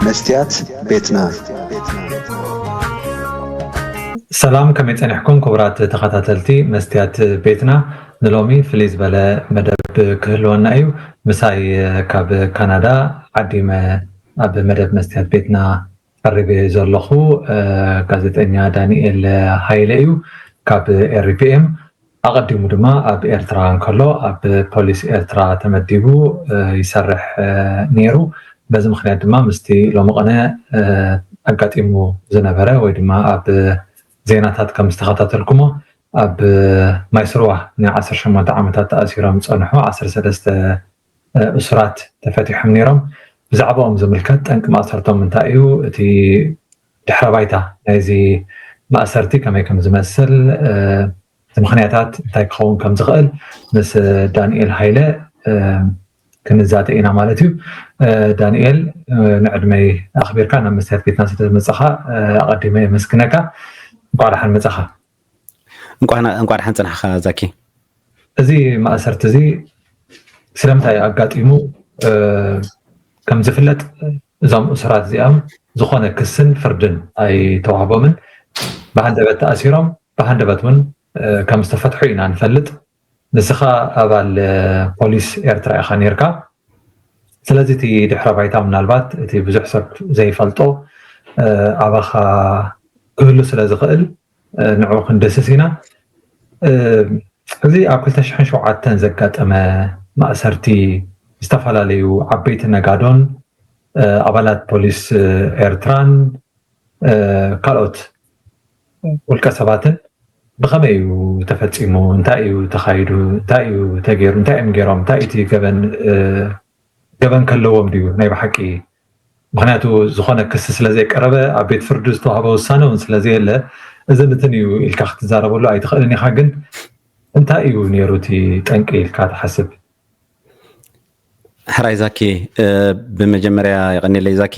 መስትያት ቤትና። ሰላም፣ ከመይ ጸኒሕኩም ክቡራት ተኸታተልቲ መስትያት ቤትና? ንሎሚ ፍልይ ዝበለ መደብ ክህልወና እዩ። ምሳይ ካብ ካናዳ ዓዲመ ኣብ መደብ መስትያት ቤትና ቀሪበ ዘለኹ፣ እ፣ ጋዜጠኛ ዳንኤል ሃይለ እዩ ካብ ኤር ፒ ኤም። ኣቐዲሙ ድማ ኣብ ኤርትራ እንከሎ ኣብ ፖሊስ ኤርትራ ተመዲቡ፣ እ፣ ይሰርሕ፣ እ፣ ነይሩ። በዚ ምኽንያት ድማ ምስቲ ሎሚ ቐነ፣ እ፣ ኣጋጢሙ ዝነበረ ወይ ድማ ኣብ ዜናታት ከም ዝተኸታተልኩሞ ኣብ ማይ ስርዋ ን ዓሰርተ ሸሞንተ ዓመታት ተኣሲሮም ዝጸንሑ ዓሰርተ ሰለስተ እሱራት ተፈቲሖም ነይሮም። ብዛዕባኦም ዝምልከት ጠንቂ ማእሰርቶም እንታይ እዩ? እቲ ድሕረ ባይታ ናይዚ ማእሰርቲ ከመይ ከም ዝመስል፣ እ፣ እቲ ምኽንያታት እንታይ ክኸውን ከም ዝኽእል ምስ ዳንኤል ሃይለ፣ እ፣ ክንዛተ ኢና ማለት እዩ። እ፣ ዳንኤል፣ እ፣ ንዕድመይ ኣኽቢርካ ናብ መስትያት ቤትና ስለ ዝመጻኻ፣ እ፣ ኣቐዲመ የመስግነካ። እንቋዕ ደሓን መጻኻ። እንቋዕ ደሓን ጽናሕኻ ዛኪ። እዚ ማእሰርቲ እዚ ስለምንታይ ኣጋጢሙ? እ፣ ከም ዝፍለጥ እዞም እሱራት እዚኦም ዝኾነ ክስን ፍርድን ኣይተዋህቦምን። ብሃንደበት ተኣሲሮም ብሃንደበት እውን፣ እ፣ ከም ዝተፈትሑ ኢና ንፈልጥ። ንስኻ ኣባል፣ እ፣ ፖሊስ ኤርትራ ኢኻ ነይርካ። ስለዚ እቲ ድሕረ ባይታ ምናልባት እቲ ብዙሕ ሰብ ዘይፈልጦ፣ እ፣ ኣባኻ ክህሉ ስለ ዝኽእል፣ እ፣ ንዕኡ ክንድህስስ ኢና። እ፣ እዚ ኣብ ክልተ ሽሕን ሸውዓተን ዘጋጠመ ማእሰርቲ ዝተፈላለዩ ዓበይቲ ነጋዶን፣ እ፣ ኣባላት ፖሊስ፣ እ፣ ኤርትራን፣ እ፣ ካልኦት ውልቀ ሰባትን ብኸመይ እዩ ተፈጺሙ? እንታይ እዩ ተኻይዱ? እንታይ እዩ ተገይሩ? እንታይ እዮም ገይሮም? እንታይ እዩ እቲ ገበን፣ እ፣ ገበን ከለዎም ድዩ ናይ ብሓቂ? ምኽንያቱ ዝኾነ ክሲ ስለ ዘይቀረበ ኣብ ቤት ፍርዲ ዝተዋህበ ውሳነ እውን ስለ ዘየለ እዚ ንትን እዩ ኢልካ ክትዛረበሉ ኣይትኽእልን ኢኻ። ግን እንታይ እዩ ነይሩ እቲ ጠንቂ ኢልካ ትሓስብ? ሕራይ ዛኪ፣ እ፣ ብመጀመርያ የቐንየለይ ዛኪ።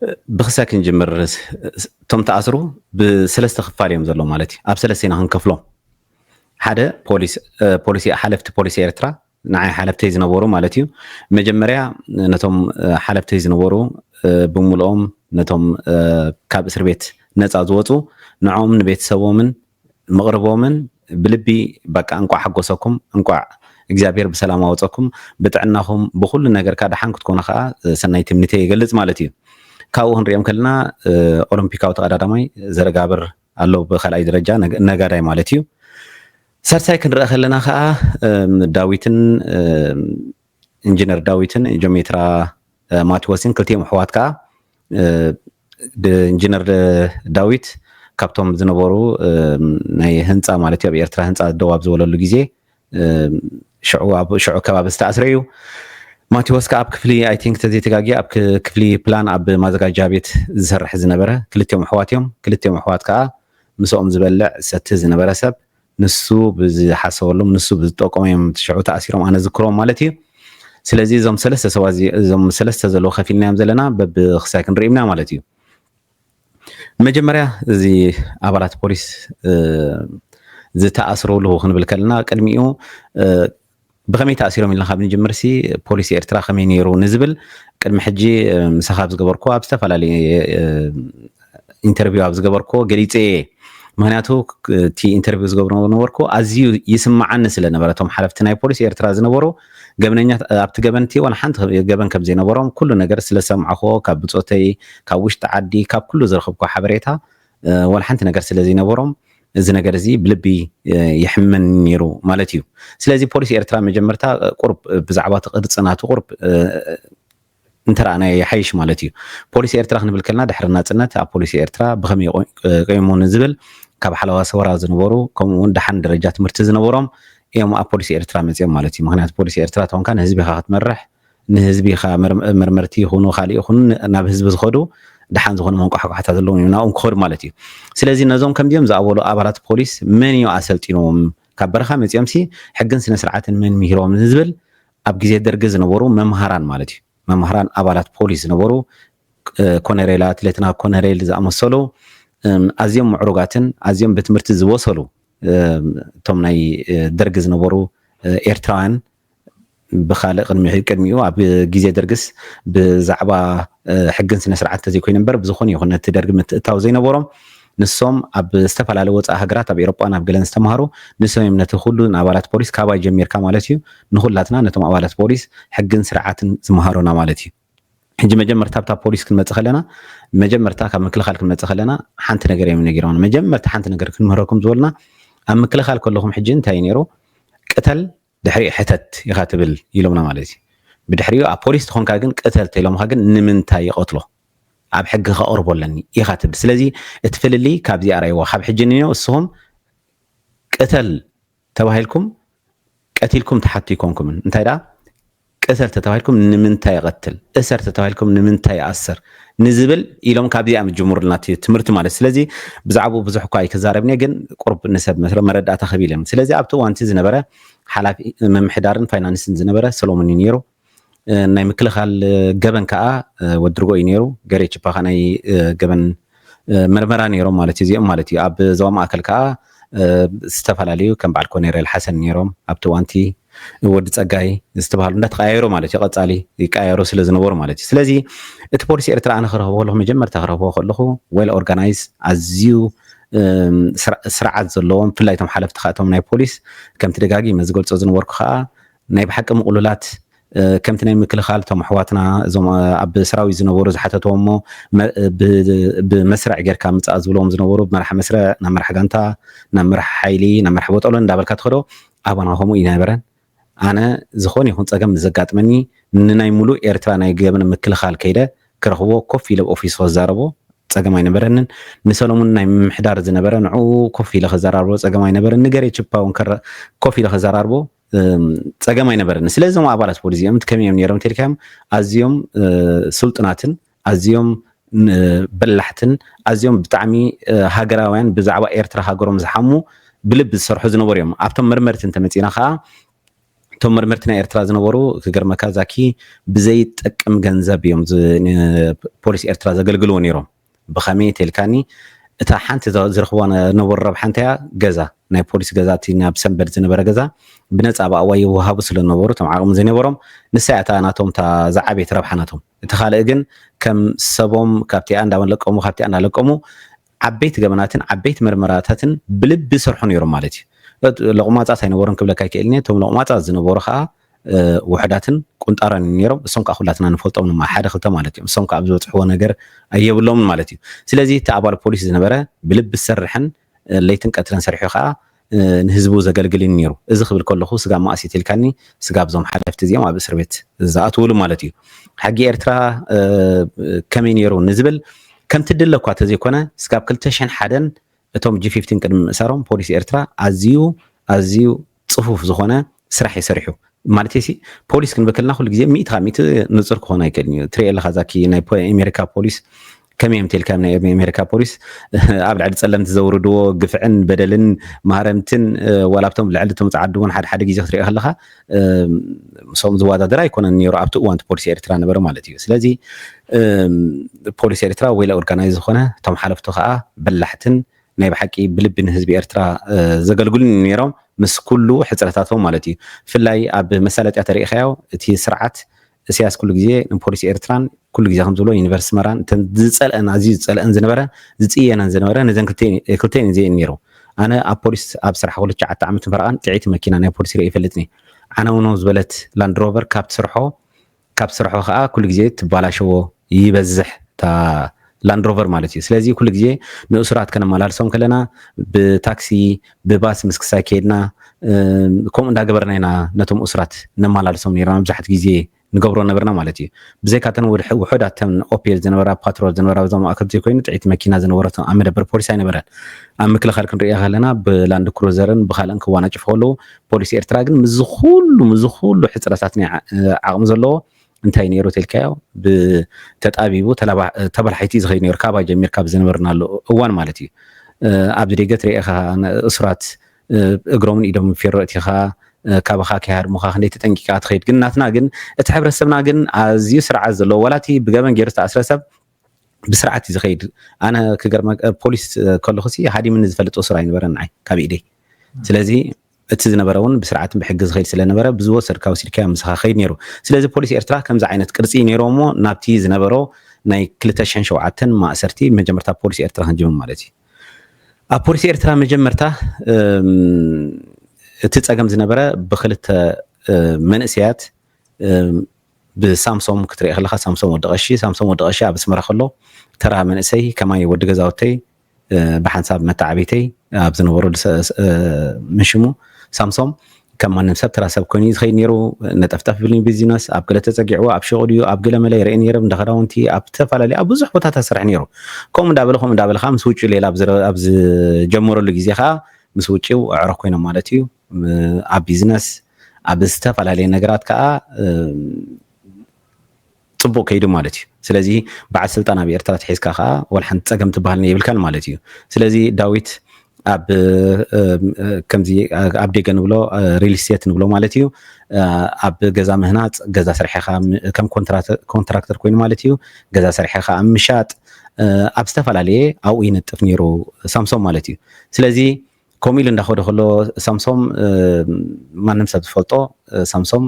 እ፣ ብኽስያ ክንጅምር፣ ስ-፣ ስ-፣ እቶም ተኣስሩ ብሰለስተ ክፋል እዮም ዘለዉ ማለት እዩ። ኣብ ሰለስተ ኢና ክንከፍሎም። ሓደ ፖሊስ፣ እ፣ ፖሊሲ፣ ሓለፍቲ ፖሊሲ ኤርትራ፣ ንዓይ ሓለፍተይ ዝነበሩ ማለት እዩ። መጀመርያ ነቶም፣ እ፣ ሓለፍተይ ዝነበሩ፣ እ፣ ብምልኦም ነቶም፣ እ፣ ካብ እስር ቤት ነጻ ዝወጹ ንዕኦም ንቤተሰቦምን መቕርቦምን ብልቢ በቃ እንቋዕ ሓጎሰኩም፣ እንቋዕ እግዚኣብሔር ብሰላም ኣወጸኩም፣ ብጥዕናኹም ብኹሉ ነገር ከኣ ደሓን ክትኮኑ ከኣ ሰናይ ትምኒተይ ይገልጽ ማለት እዩ። ካብኡ ክንሪኦም ከለና፣ እ፣ ኦሎምፒካዊ ተቐዳዳማይ ዘረጋብር ኣሎ ብኻልኣይ ደረጃ ነግ-፣ ነጋዳይ ማለት እዩ። ሳልሳይ ክንረኣ ከለና ከኣ፣ እም፣ ዳዊትን፣ እም፣ ኢንጂነር ዳዊትን ጆሜትራ፣ እ፣ ማቴዎስን ክልቲኦም ኣሕዋት ከኣ፣ እ፣ ድ-፣ ኢንጂነር ዳዊት ካብቶም ዝነበሩ፣ እም፣ ናይ ህንጻ ማለት እዩ፣ ኣብ ኤርትራ ህንጻ ደው ኣብ ዝበለሉ ግዜ፣ እም፣ ሽዑ ኣብ፣ ሽዑ ከባቢ ዝተኣስረ እዩ። ማቴዎስ ከኣ ኣብ ክፍሊ፣ ኣይ ቲንክ፣ ተዘይተጋግየ ኣብ ክ-፣ ክፍሊ ፕላን ኣብ ማዘጋጃ ቤት ዝሰርሕ ዝነበረ፣ ክልቲኦም ኣሕዋት እዮም። ክልቲኦም ኣሕዋት ከኣ ምስኦም ዝበልዕ ዝሰቲ ዝነበረ ሰብ፣ ንሱ ብዝሓሰበሎም፣ ንሱ ብዝጠቀሞም እዮም ሽዑ ተኣሲሮም፣ ኣነ ዝክሮም ማለት እዩ። ስለዚ እዞም ሰለስተ ሰባት እዚ፣ እዞም ሰለስተ ዘለዉ ከፊልናዮም ዘለና በብኽሳይ ክንርእዮም ኢና ማለት እዩ። መጀመርያ እዚ ኣባላት ፖሊስ፣ እ፣ ዝተኣስርሉ ክንብል ከለና ቅድሚኡ፣ እ፣ ብኸመይ ተኣሲሮም ኢልና ካብ ንጅምርሲ ፖሊስ ኤርትራ ከመይ ነይሩ ንዝብል ቅድሚ ሕጂ፣ እ፣ ምሳኻ ኣብ ዝገበርኩ ኣብ ዝተፈላለየ፣ እ፣ ኢንተርቪው ኣብ ዝገበርኩዎ ገሊጸ እየ። ምኽንያቱ ክ-፣ እቲ ኢንተርቪው ዝገብሮ ነበርኩ ኣዝዩ ይስምዓኒ ስለ ነበረ፣ እቶም ሓለፍቲ ናይ ፖሊስ ኤርትራ ዝነበሩ ገበነኛ፣ ኣብቲ ገበንቲ ዋላ ሓንቲ ገበን ከም ዘይነበሮም ኩሉ ነገር ስለ ዝሰማዕኩዎ ካብ ብጾተይ፣ ካብ ውሽጢ ዓዲ፣ ካብ ኩሉ ዝረኸብኩዎ ሓበሬታ፣ እ፣ ዋላ ሓንቲ ነገር ስለ ዘይነበሮም እዚ ነገር እዚ ብልቢ፣ እ፣ የሕምመኒ ነይሩ ማለት እዩ። ስለዚ ፖሊስ ኤርትራ መጀመርታ፣ እ፣ ቁሩብ፣ እ፣ ብዛዕባ እቲ ቅርጺ ናቱ ቁሩብ፣ እ፣ እንተረኣናዮ ይሓይሽ ማለት እዩ። ፖሊስ ኤርትራ ክንብል ከለና ድሕሪ ናጽነት ኣብ ፖሊስ ኤርትራ ብኸመይ ቆ-፣ ቆይሙ ንዝብል ካብ ሓለዋ ሰወራ ዝነበሩ ከምኡ እውን ደሓን ደረጃ ትምህርቲ ዝነበሮም እዮም ኣብ ፖሊስ ኤርትራ መጺኦም ማለት እዩ። ምኽንያቱ ፖሊስ ኤርትራ ተኾንካ ንህዝቢ ኢኻ ክትመርሕ፣ ንህዝቢ ኢኻ መር-፣ መርመርቲ ይኹኑ ካልእ ይኹኑ ን-፣ ናብ ህዝቢ ዝኸዱ ደሓን ዝኾኑ መንቋሕቋሕታ ዘለዎም እዮም ናብኦም ክኸዱ ማለት እዩ። ስለዚ ነዞም ከምዚኦም ዝኣበሉ ኣባላት ፖሊስ መን እዩ ኣሰልጢንዎም? ካብ በረኻ መጺኦምሲ ሕግን ስነ ስርዓትን መን ምሂሮም ንዝብል ኣብ ግዜ ደርጊ ዝነበሩ መምሃራን ማለት እዩ። መምሃራን ኣባላት ፖሊስ ዝነበሩ፣ እ፣ ኮነሬላት፣ ሌተና ኮነሬል ዝኣመሰሉ፣ እም፣ ኣዝዮም ምዕሩጋትን ኣዝዮም ብትምህርቲ ዝበሰሉ፣ እም፣ እቶም ናይ፣ እ፣ ደርጊ ዝነበሩ፣ እ፣ ኤርትራውያን ብካልእ ቅድሚ ቅድሚኡ ኣብ ግዜ ደርግስ ብዛዕባ ሕግን ስነ ስርዓት ተዘይኮይኑ እምበር ብዝኾነ ይኹን ነቲ ደርጊ ምትእታው ዘይነበሮም ንሶም ኣብ ዝተፈላለዩ ወፃኢ ሃገራት ኣብ ኤሮጳን ኣብ ገለን ዝተምሃሩ ንሶም እዮም ነቲ ኩሉ ንኣባላት ፖሊስ ካባይ ጀሚርካ ማለት እዩ ንኹላትና ነቶም ኣባላት ፖሊስ ሕግን ስርዓትን ዝምሃሩና ማለት እዩ። ሕጂ መጀመርታ ኣብታ ፖሊስ ክንመፅእ ከለና መጀመርታ ካብ ምክልኻል ክንመፅእ ከለና ሓንቲ ነገር እዮም ነጊሮም መጀመርታ ሓንቲ ነገር ክንምህረኩም ዝበሉና ኣብ ምክልኻል ከለኹም ሕጂ እንታይ ነይሩ ቅተል ድሕሪኡ ሕተት ኢኻ ትብል ኢሎምና ማለት እዩ። ብድሕሪኡ ኣብ ፖሊስ ተኾንካ ግን ቅተል ተኢሎምኻ ግን ንምንታይ ይቐትሎ ኣብ ሕጊ ከቕርቦ ኣለኒ ኢኻ ትብል። ስለዚ እቲ ፍልልይ ካብዚ ኣርኣይዎ ካብ ሕጂ ንዮ እስኹም ቅተል ተባሂልኩም ቀቲልኩም ትሓቱ ይኮንኩምን እንታይ ደኣ ቅተል ተተባሂልኩም ንምንታይ ይቐትል እሰር ተተባሂልኩም ንምንታይ ይኣስር ንዝብል ኢሎም ካብዚኣ ምጅምሩልና እቲ ትምህርቲ ማለት ስለዚ ብዛዕባኡ ብዙሕ እኳ ኣይክዛረብኒ ግን ቁርብ ንሰብ መስረ መረዳእታ ክህብ ኢለ ስለዚ ኣብቲ እዋንቲ ዝነበረ ሓላፊ ምምሕዳርን ፋይናንስን ዝነበረ ሰሎሞን እዩ ነይሩ። ናይ ምክልኻል ገበን ከዓ ወድርጎ እዩ ነይሩ። ገሬ ችፓኻ ናይ ገበን መርመራ ነይሮም ማለት እዩ እዚኦም ማለት እዩ ኣብ ዞባ ማእከል ከዓ ዝተፈላለዩ ከም በዓል ኮኔሬል ሓሰን ነይሮም ኣብቲ ዋንቲ ወዲ ፀጋይ ዝተባሃሉ እንዳተቀያየሩ ማለት እዩ ቀፃሊ ይቀያየሩ ስለ ዝነበሩ ማለት እዩ ስለዚ እቲ ፖሊስ ኤርትራ ኣነ ክረኽቦ ከለኹ መጀመርታ ክረኽቦ ከለኹ well organized ኣዝዩ ስርዓት ዘለዎም ብፍላይ እቶም ሓለፍቲ ከኣቶም ናይ ፖሊስ ከምቲ ደጋጊመ ዝገልፆ ዝነበርኩ ከዓ ናይ ብሓቂ ምቕሉላት ከምቲ ናይ ምክልኻል እቶም ኣሕዋትና እዞም ኣብ ሰራዊት ዝነበሩ ዝሓተትዎ እሞ ብመስርዕ ጌርካ ምፃእ ዝብሎም ዝነበሩ ብመርሓ መስርዕ ናብ መርሓ ጋንታ ናብ መርሓ ሓይሊ ናብ መርሓ ቦጠሎ እንዳበልካ ትኸዶ ኣባና ከምኡ ይነበረን ኣነ ዝኾነ ይኹን ፀገም ንዘጋጥመኒ ንናይ ሙሉእ ኤርትራ ናይ ገበን ምክልኻል ከይደ ክረኽቦ ኮፍ ኢለ ኦፊስ ክዛረቦ ፀገም ኣይነበረንን ንሰሎሙን ናይ ምምሕዳር ዝነበረ ንዕኡ ኮፍ ኢለ ክዘራርቦ ፀገም ኣይነበረን ንገሬ ችፓ እውን ኮፍ ኢለ ክዘራርቦ ፀገም ኣይነበረን ስለዚ እዞም ኣባላት ፖሊስ እዚኦም ከመይ እዮም ነይሮም ተልካዮም ኣዝዮም ስልጡናትን ኣዝዮም በላሕትን ኣዝዮም ብጣዕሚ ሃገራውያን ብዛዕባ ኤርትራ ሃገሮም ዝሓሙ ብልቢ ዝሰርሑ ዝነበሩ እዮም ኣብቶም መርመርቲ እንተመፂና ከዓ እቶም መርመርቲ ናይ ኤርትራ ዝነበሩ ክገርመካ ዛኪ ብዘይጠቅም ገንዘብ እዮም ፖሊስ ኤርትራ ዘገልግልዎ ነይሮም ብኸመይ ተልካኒ እታ ሓንቲ ዝረኽቦ ነበሩ ረብሓ እንታያ ገዛ ናይ ፖሊስ ገዛ እቲ ናብ ሰንበድ ዝነበረ ገዛ ብነፃ ብኣዋ ይወሃቡ ስለ ነበሩ እቶም ዓቕሚ ዘይነበሮም ንሳ እታ ናቶም እታ ዝዓበየት ረብሓ ናቶም እቲ ካልእ ግን ከም ሰቦም ካብቲኣ እንዳለቀሙ ካብቲኣ እንዳለቀሙ ዓበይቲ ገበናትን ዓበይቲ መርመራታትን ብልቢ ይሰርሑ ነይሮም ማለት እዩ። ለቑማጻት ኣይነበሩን ክብለካ ይክእል እቶም ለቑማጻት ዝነበሩ ከዓ ውሕዳትን ቁንጣራን ነይሮም እሶም ከዓ ኩላትና ንፈልጦም ድማ ሓደ ክልተ ማለት እዮም እሶም ከዓ ኣብ ዝበፅሕዎ ነገር ኣየብሎምን ማለት እዩ ስለዚ እቲ ኣባል ፖሊስ ዝነበረ ብልቢ ዝሰርሕን ለይትን ቀትርን ሰሪሑ ከዓ ንህዝቡ ዘገልግልን ነይሩ እዚ ክብል ከለኹ ስጋ ማእሲት ኢልካኒ ስጋ ብዞም ሓለፍቲ እዚኦም ኣብ እስር ቤት ዝኣትውሉ ማለት እዩ ሕጊ ኤርትራ ከመይ ነይሩ ንዝብል ከምቲ ድለ እኳ ተዘይኮነ ስጋብ ክልተ ሽሕን ሓደን እቶም ጂ ፊፍቲን ቅድሚ ምእሳሮም ፖሊስ ኤርትራ ኣዝዩ ኣዝዩ ፅፉፍ ዝኾነ ስራሕ እዩ ሰሪሑ ማለት ሲ ፖሊስ ክንብል ከለና ኩሉ ግዜ ሚእቲ ካብ ሚእቲ ንፁር ክኾን ኣይክእልን እዩ ትሪኦ ኣለካ ዛኪ ናይ ኣሜሪካ ፖሊስ ከመይ እዮም ተልካ ናይ ኣሜሪካ ፖሊስ ኣብ ልዕሊ ፀለምቲ ዘውርድዎ ግፍዕን በደልን ማህረምትን ዋላብቶም ልዕሊ እቶም ፀዓዱ እውን ሓደ ሓደ ግዜ ክትሪኦ ከለካ ምስኦም ዝወዳደር ኣይኮነን ነይሩ ኣብቲ እዋንቲ ፖሊስ ኤርትራ ነበረ ማለት እዩ ስለዚ ፖሊስ ኤርትራ ወይላ ኦርጋናይዝ ዝኾነ እቶም ሓለፍቱ ከዓ በላሕትን ናይ ብሓቂ ብልቢ ንህዝቢ ኤርትራ ዘገልግሉ ነይሮም ምስ ኩሉ ሕፅረታቶም ማለት እዩ ብፍላይ ኣብ መሳለጥያ ተሪኢኻዮ እቲ ስርዓት እስያስ ኩሉ ግዜ ንፖሊስ ኤርትራን ኩሉ ግዜ ከም ዝብሎ ዩኒቨርስቲ መራን እተን ዝፀልአን ኣዝዩ ዝፀልአን ዝነበረ ዝፅየነን ዝነበረ ነዘን ክልተን እየን ዘየን ነይሩ ኣነ ኣብ ፖሊስ ኣብ ስራሕ ክሉ ትሽዓተ ዓመት ፈረቓን ጥዒቲ መኪና ናይ ፖሊስ ርኢ ይፈልጥኒ ዓነውነው ዝበለት ላንድሮቨር ካብ ትስርሖ ካብ ትስርሖ ከዓ ኩሉ ግዜ ትባላሸዎ ይበዝሕ እታ ላንድሮቨር ማለት እዩ ስለዚ ኩሉ ግዜ ንእሱራት ከነመላልሶም ከለና ብታክሲ ብባስ ምስ ክሳይ ከይድና ከምኡ እንዳገበርና ኢና ነቶም እሱራት ነመላልሶም ነርና መብዛሕት ግዜ ንገብሮ ነበርና ማለት እዩ ብዘይካተን ውሑዳተን ኦፔል ዝነበራ ፓትሮል ዝነበራ ብዛ ማእከል ዘይኮይኑ ጥዒት መኪና ዝነበረቶ ኣብ መደበር ፖሊስ ኣይነበረን ኣብ ምክልኻል ክንሪኦ ከለና ብላንድ ክሩዘርን ብካልእን ክዋናጭፉ ከለዉ ፖሊስ ኤርትራ ግን ምዚ ኩሉ ምዚ ኩሉ ሕፅረታት ናይ ዓቕሚ ዘለዎ እንታይ ነይሩ ተልካዮ ብተጣቢቡ ተበላሒቲ ዝኸይድ ነይሩ ካባይ ጀሚርካ ብዝነበርናሉ እዋን ማለት እዩ ኣብዚ ደገ ትሪኤኻ እሱራት እግሮምን ኢዶም ፌሮ እቲኻ ካባኻ ከይሃድሙኻ ክንደይ ተጠንቂቃ ትኸይድ ግን ናትና ግን እቲ ሕብረተሰብና ግን ኣዝዩ ስርዓት ዘለዎ ዋላ እቲ ብገበን ገይሩ ዝተኣስረ ሰብ ብስርዓት እዩ ዝኸይድ ኣነ ክገርመ ፖሊስ ከለኹ ሲ ሃዲምኒ ዝፈልጥ እሱር ኣይነበረን ንዓይ ካብ ኢደይ ስለዚ እቲ ዝነበረ እውን ብስርዓትን ብሕጊ ዝኸይድ ስለነበረ ብዝወሰድካ ወሲድካ ምሳኻ ከይድ ነይሩ። ስለዚ ፖሊስ ኤርትራ ከምዚ ዓይነት ቅርጺ ነይሮ እሞ ናብቲ ዝነበሮ ናይ ክልተ ሽሕን ሸውዓተን ማእሰርቲ መጀመርታ ፖሊስ ኤርትራ ክንጅምር ማለት እዩ። ኣብ ፖሊስ ኤርትራ መጀመርታ እቲ ጸገም ዝነበረ ብክልተ መንእሰያት ብሳምሶም ክትርኢ ከለካ ሳምሶም ወዲ ቀሺ ሳምሶም ወዲ ቀሺ ኣብ ኣስመራ ከሎ ተራ መንእሰይ ከማይ ወዲ ገዛውተይ ብሓንሳብ መተዓቢተይ ኣብ ዝነበሩ ምሽሙ ሳምሶም ከም ማንም ሰብ ተራ ሰብ ኮይኑ እዩ ዝኸይድ ነይሩ። ነጠፍጠፍ ብል ቢዝነስ ኣብ ገለ ተፀጊዕዎ ኣብ ሸቑ ድዩ ኣብ ገለ መለ ይርኢ ነይሩ እንደ ክዳውንቲ ኣብ ዝተፈላለዩ ኣብ ብዙሕ ቦታታት ሰርሕ ነይሩ። ከምኡ እንዳበለ ከምኡ እንዳበለ ከዓ ምስ ውጭ ሌላ ኣብ ዝጀመረሉ ግዜ ከዓ ምስ ውጭው ኣዕሩኽ ኮይኖም ማለት እዩ። ኣብ ቢዝነስ ኣብ ዝተፈላለየ ነገራት ከዓ ፅቡቅ ከይዱ ማለት እዩ። ስለዚ በዓል ስልጣን ኣብ ኤርትራ ተሒዝካ ከዓ ወላ ሓንቲ ፀገም ትበሃል የብልካን ማለት እዩ። ስለዚ ዳዊት ኣብ ከምዚ ኣብ ደገ ንብሎ ሪል ስቴት ንብሎ ማለት እዩ። ኣብ ገዛ ምህናፅ ገዛ ስርሕኻ ከም ኮንትራክተር ኮይኑ ማለት እዩ። ገዛ ስርሕኻ ኣብ ምሻጥ ኣብ ዝተፈላለየ ኣብኡ ይነጥፍ ነይሩ ሳምሶም ማለት እዩ። ስለዚ ከምኡ ኢሉ እንዳኸደ ከሎ ሳምሶም ማንም ሰብ ዝፈልጦ ሳምሶም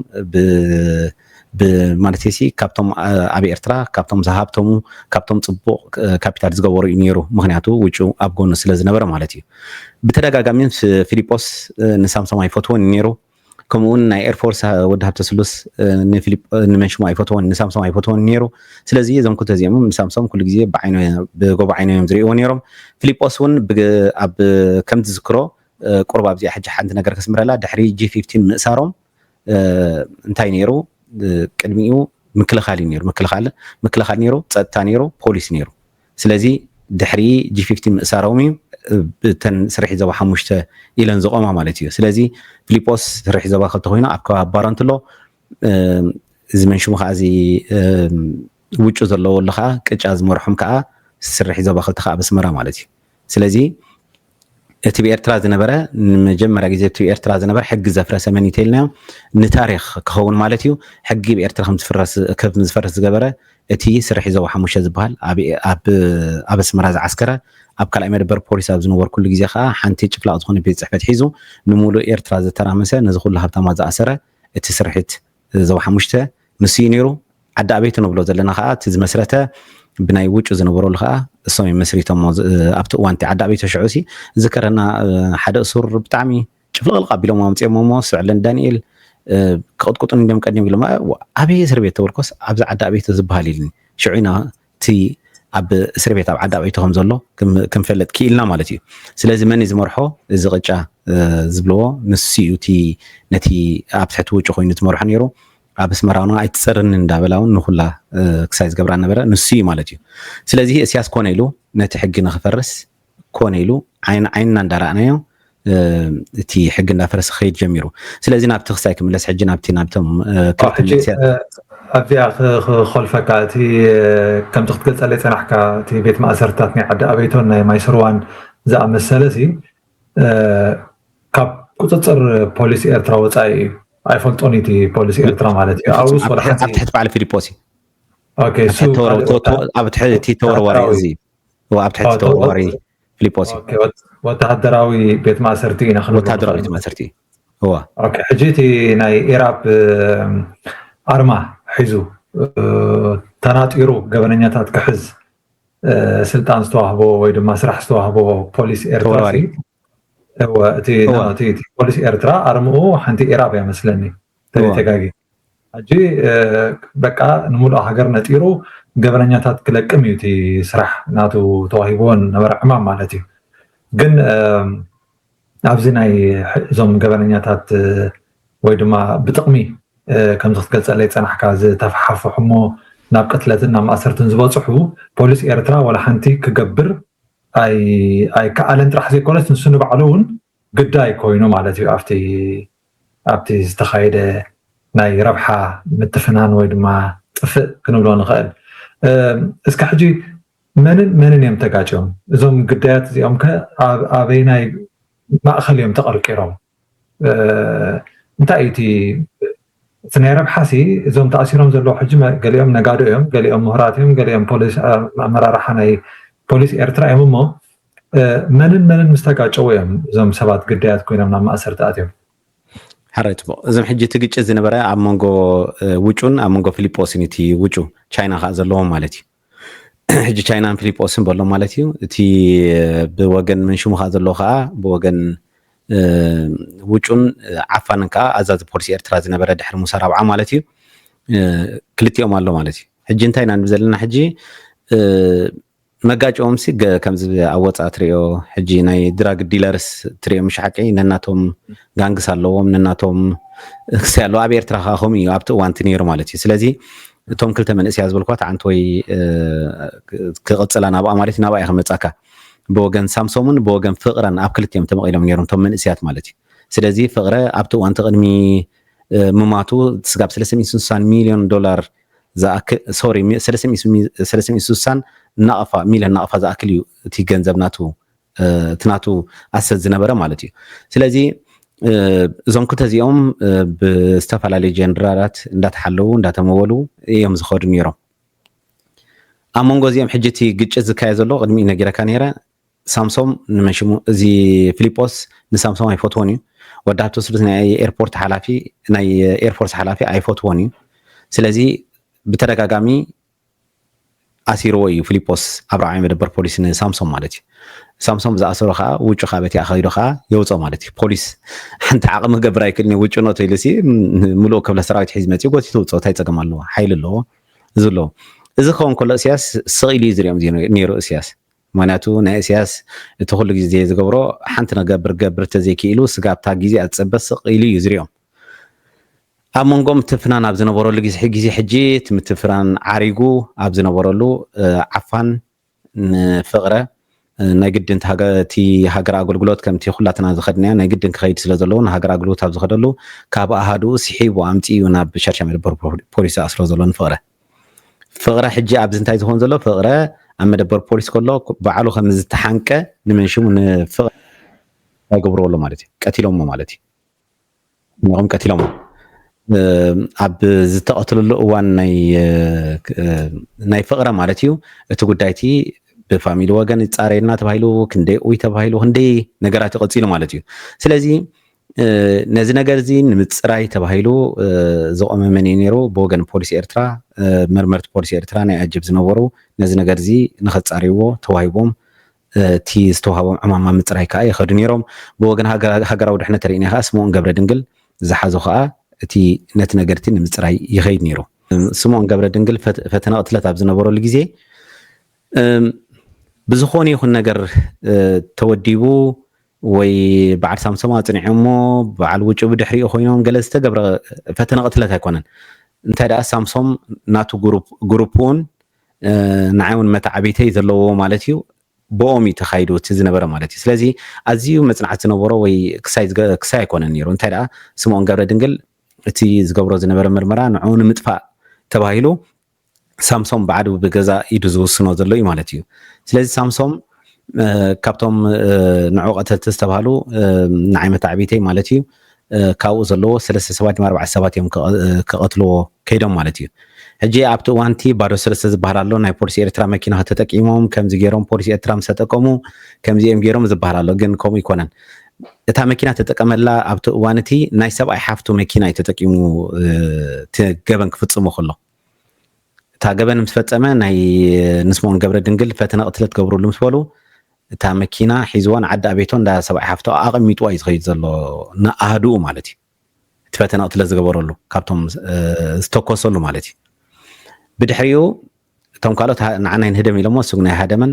ማለት ሲ ካብቶም ኣብ ኤርትራ ካብቶም ዝሃብተሙ ካብቶም ፅቡቅ ካፒታል ዝገበሩ እዩ ነይሩ። ምክንያቱ ውጭ ኣብ ጎኑ ስለ ዝነበረ ማለት እዩ። ብተደጋጋሚ ፊሊጶስ ንሳምሶም ኣይፈትዎን ነይሩ። ከምኡውን ናይ ኤርፎርስ ወዲ ሃብተ ስሉስ ንመንሽሙ ኣይፈትዎን ንሳምሶም ኣይፈትዎን ነይሩ። ስለዚ እዞም ክልተ እዚኦም ንሳምሶም ኩሉ ግዜ ብጎቦ ዓይኖም እዮም ዝርእዎ ነይሮም። ፊሊጶስ እውን ኣብ ከም ዝዝክሮ ቁርብ ኣብዚኣ ሕጂ ሓንቲ ነገር ከስምረላ ድሕሪ ጂ ፊፍቲን ምእሳሮም እንታይ ነይሩ ቅድሚኡ ምክልኻል እዩ ነይሩ ምክልኻል ምክልኻል ነይሩ ፀጥታ ነይሩ ፖሊስ ነይሩ። ስለዚ ድሕሪ ጂ ፊፍቲን ምእሳሮም እዩ እተን ስርሒት ዞባ ሓሙሽተ ኢለን ዝቆማ ማለት እዩ። ስለዚ ፊሊጶስ ስርሒት ዞባ ክልተ ኮይኑ ኣብ ከባቢ ባረንትሎ እዚ መንሽሙ ከዓ እዚ ውጩ ዘለዎ ኣሎ ከዓ ቅጫ ዝመርሖም ከዓ ስርሒት ዞባ ክልተ ከዓ ኣብ ኣስመራ ማለት እዩ። ስለዚ እቲ ብኤርትራ ዝነበረ ንመጀመርያ ግዜ እቲ ብኤርትራ ዝነበረ ሕጊ ዘፍረሰ መን እዩ ተይልናዮ ንታሪክ ክኸውን ማለት እዩ። ሕጊ ብኤርትራ ከም ዝፈርስ ዝገበረ እቲ ስርሒ ዞባ ሓሙሽተ ዝበሃል ኣብ ኣስመራ ዝዓስከረ ኣብ ካልኣይ መደበር ፖሊስ ኣብ ዝነበርኩሉ ግዜ ከዓ ሓንቲ ጭፍላቕ ዝኾነ ቤት ፅሕፈት ሒዙ ንሙሉእ ኤርትራ ዝተራመሰ ነዚ ኩሉ ሃብታማት ዝኣሰረ እቲ ስርሒት ዞባ ሓሙሽተ ንሱ እዩ ነይሩ። ዓዲ ኣበይቱ ንብሎ ዘለና ከዓ እቲ ዝመስረተ ብናይ ውጩ ዝነበረሉ ከዓ እሶም እዮም መስሪቶሞ። ኣብቲ እዋንቲ ዓዲ ኣበይቱ ሽዑ ሲ ዝከረና ሓደ እሱር ብጣዕሚ ጭፍልቕልቕ ኣቢሎም ኣምፅኦም እሞ ስዕለን ዳንኤል ክቕጥቅጡን እንዲም ቀዲም ኢሎም ኣበይ እስር ቤት ተበልኮስ ኣብዚ ዓዲ ኣበይቱ ዝበሃል ኢልኒ። ሽዑ ኢና እቲ ኣብ እስር ቤት ኣብ ዓዲ ኣበይቱ ከም ዘሎ ክንፈልጥ ክኢልና ማለት እዩ። ስለዚ መን ዝመርሖ እዚ ቅጫ ዝብልዎ ንሱ እዩ። እቲ ነቲ ኣብ ትሕቲ ውጭ ኮይኑ ዝመርሖ ነይሩ ኣብ ኣስመራ እውን ኣይትፀርኒ እንዳበላ እውን ንኩላ ክሳይ ዝገብራ ነበረ ንሱ እዩ ማለት እዩ። ስለዚ እስያስ ኮነ ኢሉ ነቲ ሕጊ ንክፈርስ ኮነ ኢሉ ዓይን ዓይንና እንዳረኣናዮ እቲ ሕጊ እንዳፈረሰ ክኸይድ ጀሚሩ። ስለዚ ናብቲ ክሳይ ክምለስ ሕጂ ናብቲ ናብቶም ክልተ ሕጂ መንእሰያት ኣብዚኣ ክኾልፈካ እቲ ከምቲ ክትገልፀለይ ፀናሕካ እቲ ቤት ማእሰርትታት ናይ ዓዲ ኣበይቶን ናይ ማይስርዋን ዝኣመሰለ ሲ ካብ ቁፅፅር ፖሊስ ኤርትራ ወፃኢ እዩ። ኣይፈልጦን እቲ ፖሊስ ኤርትራ ማለት እዩ። ኣብኡስ ወላ ሓንቲ ትሕቲ በዓል ፊሊጶስ እዩ። ኦኬ፣ እሱ ካልእ ወታ- ኣብ ትሕቲ ተወርዋሪ ወታደራዊ- እዚ እዎ፣ ኣብ ትሕቲ ወታ- ተወርዋሪ ፊሊጶስ እዩ። ኦኬ፣ ወት- ወታደራዊ ቤት ማእሰርቲ ኢና ክንብል ወታደራዊ ንኽእል። ቤት ማእሰርቲ እዋ ኦኬ፣ ሕጂ እቲ ናይ ኢራብ እም፣ ኣርማ ሒዙ እ፣ ተናጢሩ ገበነኛታት ክሕዝ እ፣ ስልጣን ዝተዋህቦ ወይ ድማ ስራሕ ዝተዋህቦ ፖሊስ ኤርትራ ተወርዋሪ። ሲ- እወ፣ እቲ እወ። እቲ- እቲ ፖሊስ ኤርትራ ኣርምኡ ሓንቲ ኢራብ እያ መስለኒ እወ። ተጋጊ። ሕጂ እ፣ በቃ ንምሉእ ሃገር ነጢሩ ገበነኛታት ክለቅም እዩ እቲ ስራሕ ናቱ ተዋሂብዎ ነበረ ዕማም ማለት እዩ። ግን እ፣ ኣብዚ ናይ ሕ- እዞም ገበነኛታት እ፣ ወይ ድማ ብጥቕሚ እ፣ ከምዚ ክትገልፀለይ ፀናሕካ ዝተፈሓፍሑ እሞ ናብ ቅትለትን ናብ ማእሰርትን ዝበፅሑ ፖሊስ ኤርትራ ዋላ ሓንቲ ክገብር ኣይ ኣይከኣለን ጥራሕ ዘይኮነስ ንሱ ንባዕሉ እውን ግዳይ ኮይኑ ማለት እዩ ኣብቲ ኣብቲ ዝተኻየደ ናይ ረብሓ ምትፍናን ወይ ድማ ጥፍእ ክንብሎ ንኽእል። እ፣ እስከ ሕጂ መንን መንን እዮም ተጋጭዮም እዞም ግዳያት እዚኦም ከ ኣብ- ኣበይናይ ማእኸል እዮም ተቐርቂሮም? እ፣ እንታይ እዩ እቲ እቲ ናይ ረብሓ ሲ እዞም ተኣሲሮም ዘለዉ ሕጂ መ- ገሊኦም ነጋዶ እዮም፣ ገሊኦም ምሁራት እዮም፣ ገሊኦም ፖሊስ እ፣ ኣመራርሓ ናይ ፖሊስ ኤርትራ እዮም እሞ እ፣ መንን መንን ምስ ተጋጨዉ እዮም እዞም ሰባት ግዳያት ኮይኖም ናብ ማእሰርቲ ኣትዮም? ሕራይ ጽቡቕ። እዞም ሕጂ እቲ ግጭት ዝነበረ ኣብ መንጎ ውጩን ኣብ መንጎ ፊሊጶስን፣ እቲ ውጩ ቻይና ከዓ ዘለዎም ማለት እዩ። ሕጂ ቻይናን ፊሊጶስን በሎም ማለት እዩ። እቲ ብወገን መንሽሙ ከዓ ዘለዎ ከዓ ብወገን ውጩን ዓፋንን ከዓ ኣዛዚ ፖሊስ ኤርትራ ዝነበረ ድሕሪ ሙሳ ራብዓ ማለት እዩ። ክልቲኦም ኣሎ ማለት እዩ። ሕጂ እንታይ ኢና ንብል ዘለና? ሕጂ መጋጭኦም ሲ ከምዚ ኣብ ወፃእ ትሪኦ፣ ሕጂ ናይ ድራግ ዲለርስ ትሪኦ፣ ምሽ ሓቂ ነናቶም ጋንግስ ኣለዎም፣ ነናቶም ክሲ ኣለዎ። ኣብ ኤርትራ ከዓ ከምኡ እዩ ኣብቲ እዋንቲ ነይሩ ማለት እዩ። ስለዚ እቶም ክልተ መንእስያ ዝበልኳት ዓንተወይ ክቕፅላ ናብኣ ማለት እዩ፣ ናብኣ እየ ክመፃካ። ብወገን ሳምሶምን ብወገን ፍቕረን ኣብ ክልቲኦም ተመቒሎም ነይሮም እቶም መንእስያት ማለት እዩ። ስለዚ ፍቕረ ኣብቲ እዋንቲ ቅድሚ ምማቱ ስጋብ ሰለስተ ሚእቲ ስሳን ሚልዮን ዶላር ዝኣክል፣ ሶሪ፣ ሰለስተ ሚእቲ ስሳን ናቕፋ፣ ሚልዮን ናቕፋ ዝኣክል እዩ እቲ ገንዘብ ናቱ፣ እቲ ናቱ ኣሰት ዝነበረ ማለት እዩ። ስለዚ እዞም ክልተ እዚኦም ብዝተፈላለዩ ጀነራላት እንዳተሓለዉ እንዳተመወሉ እዮም ዝኸዱ ነይሮም። ኣብ መንጎ እዚኦም ሕጂ እቲ ግጭት ዝካየ ዘሎ ቅድሚኡ ነጊረካ ነይረ። ሳምሶም ንመን ሽሙ፣ እዚ ፊሊጶስ ንሳምሶም ኣይፈትዎን እዩ። ወዲ ሃብተስሉስ ናይ ኤርፖርት ሓላፊ፣ ናይ ኤርፎርስ ሓላፊ ኣይፈትዎን እዩ። ስለዚ ብተደጋጋሚ ኣሲርዎ እዩ ፊሊጶስ ኣብርሃም መደበር ፖሊስ ንሳምሶም ማለት እዩ። ሳምሶም ዝኣሰሮ ከዓ ውጩ ከዓ በቲ ኣኸይዶ ከዓ የውፅኦ ማለት እዩ። ፖሊስ ሓንቲ ዓቕሚ ክገብር ኣይክእልን እዩ። ውጩ ኖቶ ኢሉ ሲ ምሉእ ክፍለ ሰራዊት ሒዝ መፅኡ ጎቲቱ ውፅኦ፣ እንታይ ፀገም ኣለዎ? ሓይሊ ኣለዎ። እዚ ኣለዎ። እዚ ክኸውን ከሎ እስያስ ስቕ ኢሉ እዩ ዝሪኦም ነይሩ እስያስ። ምክንያቱ ናይ እስያስ እቲ ኩሉ ግዜ ዝገብሮ ሓንቲ ነገር ብርገብር ተዘይክኢሉ ስጋብታ ግዜ ኣፀበ ስቕ ኢሉ እዩ ዝሪኦም። ኣብ መንጎ ምትፍናን ኣብ ዝነበረሉ ግዜ ግዜ ሕጂ እቲ ምትፍናን ዓሪጉ ኣብ ዝነበረሉ ዓፋን ንፍቕረ ናይ ግድን እቲ ሃገር ኣገልግሎት ከምቲ ኩላትና ዝኸድናዮ ናይ ግድን ክኸይድ ስለ ዘለዎ ንሃገር ኣገልግሎት ኣብ ዝኸደሉ ካብ ኣሃዱ ስሒቡ ኣምፂኡ ናብ ሸርሻ መደበር ፖሊስ ዝኣስሮ ዘሎ ንፍቕረ። ፍቕረ ሕጂ ኣብዚ እንታይ ዝኸውን ዘሎ? ፍቕረ ኣብ መደበር ፖሊስ ከሎ ባዕሉ ከም ዝተሓንቀ ንመን ሽሙ ንፍቕረ ይገብርዎ ኣሎ ማለት እዩ። ቀቲሎሞ ማለት እዩ። ንዕኦም ቀቲሎሞ። ኣብ ዝተቐትለሉ እዋን ናይ ናይ ፍቕረ ማለት እዩ። እቲ ጉዳይ እቲ ብፋሚሊ ወገን ይፃረየና ተባሂሉ ክንደይ ኡይ ተባሂሉ ክንደይ ነገራት ይቐፂሉ ማለት እዩ። ስለዚ ነዚ ነገር እዚ ንምፅራይ ተባሂሉ ዝቆመ መን እዩ ነይሩ? ብወገን ፖሊስ ኤርትራ፣ መርመርቲ ፖሊስ ኤርትራ ናይ ኣጀብ ዝነበሩ ነዚ ነገር እዚ ንኸፃርይዎ ተዋሂቦም እቲ ዝተዋሃቦም ዕማማ ምፅራይ ከዓ ይኸዱ ነይሮም። ብወገን ሃገራዊ ድሕነት ተሪእና ከዓ ስምኦን ገብረ ድንግል ዝሓዞ ከዓ እቲ ነቲ ነገር እቲ ንምፅራይ ይኸይድ ነይሩ። ስምኦን ገብረ ድንግል ፈተነ ቅትለት ኣብ ዝነበረሉ ግዜ ብዝኾነ ይኹን ነገር ተወዲቡ ወይ በዓል ሳምሶም ኣፅኒዖሞ በዓል ውጩ ብድሕሪኡ ኮይኖም ገለ ዝተገብረ ፈተነ ቅትለት ኣይኮነን። እንታይ ደኣ ሳምሶም ናቱ ግሩፕ እውን ንዓይ እውን መተዓቢተይ ዘለዎ ማለት እዩ። ብኦም እዩ ተኻይዱ እቲ ዝነበረ ማለት እዩ። ስለዚ ኣዝዩ መፅናዕቲ ዝነበሮ ወይ ክሳይ ኣይኮነን ነይሩ። እንታይ ደኣ ስምኦን ገብረ ድንግል እቲ ዝገብሮ ዝነበረ ምርመራ ንዕኡ ንምጥፋእ ተባሂሉ ሳምሶም ባዕዱ ብገዛ ኢዱ ዝውስኖ ዘሎ እዩ ማለት እዩ። ስለዚ ሳምሶም ካብቶም ንዑ ቀተልቲ ዝተባሃሉ ንዓይ መተዓቢተይ ማለት እዩ ካብኡ ዘለዎ ሰለስተ ሰባት ድማ ኣርባዕተ ሰባት እዮም ክቐትልዎ ከይዶም ማለት እዩ። ሕጂ ኣብቲ እዋንቲ ባዶ ሰለስተ ዝበሃል ኣሎ ናይ ፖሊስ ኤርትራ መኪና ተጠቂሞም ከምዚ ገይሮም ፖሊስ ኤርትራ ምስ ተጠቀሙ ከምዚኦም ገይሮም ዝበሃል ኣሎ፣ ግን ከምኡ ይኮነን። እታ መኪና ተጠቀመላ ኣብቲ እዋን እቲ ናይ ሰብኣይ ሓፍቱ መኪና እዩ ተጠቂሙ እቲ ገበን ክፍጽሞ ከሎ። እታ ገበን ምስ ፈጸመ ናይ ንስምኦን ገብረ ድንግል ፈተነ ቅትለት ገብርሉ ምስ በሉ እታ መኪና ሒዝዋ ንዓዲ ኣቤቶ እንዳ ሰብኣይ ሓፍቶ ኣቐሚጥዋ እዩ ዝኸይድ ዘሎ ንኣህድኡ ማለት እዩ። እቲ ፈተነ ቅትለት ዝገበረሉ ካብቶም ዝተኮሰሉ ማለት እዩ። ብድሕሪኡ እቶም ካልኦት ንዓና ይንህደም ኢሎሞ እሱ ግን ኣይሃደመን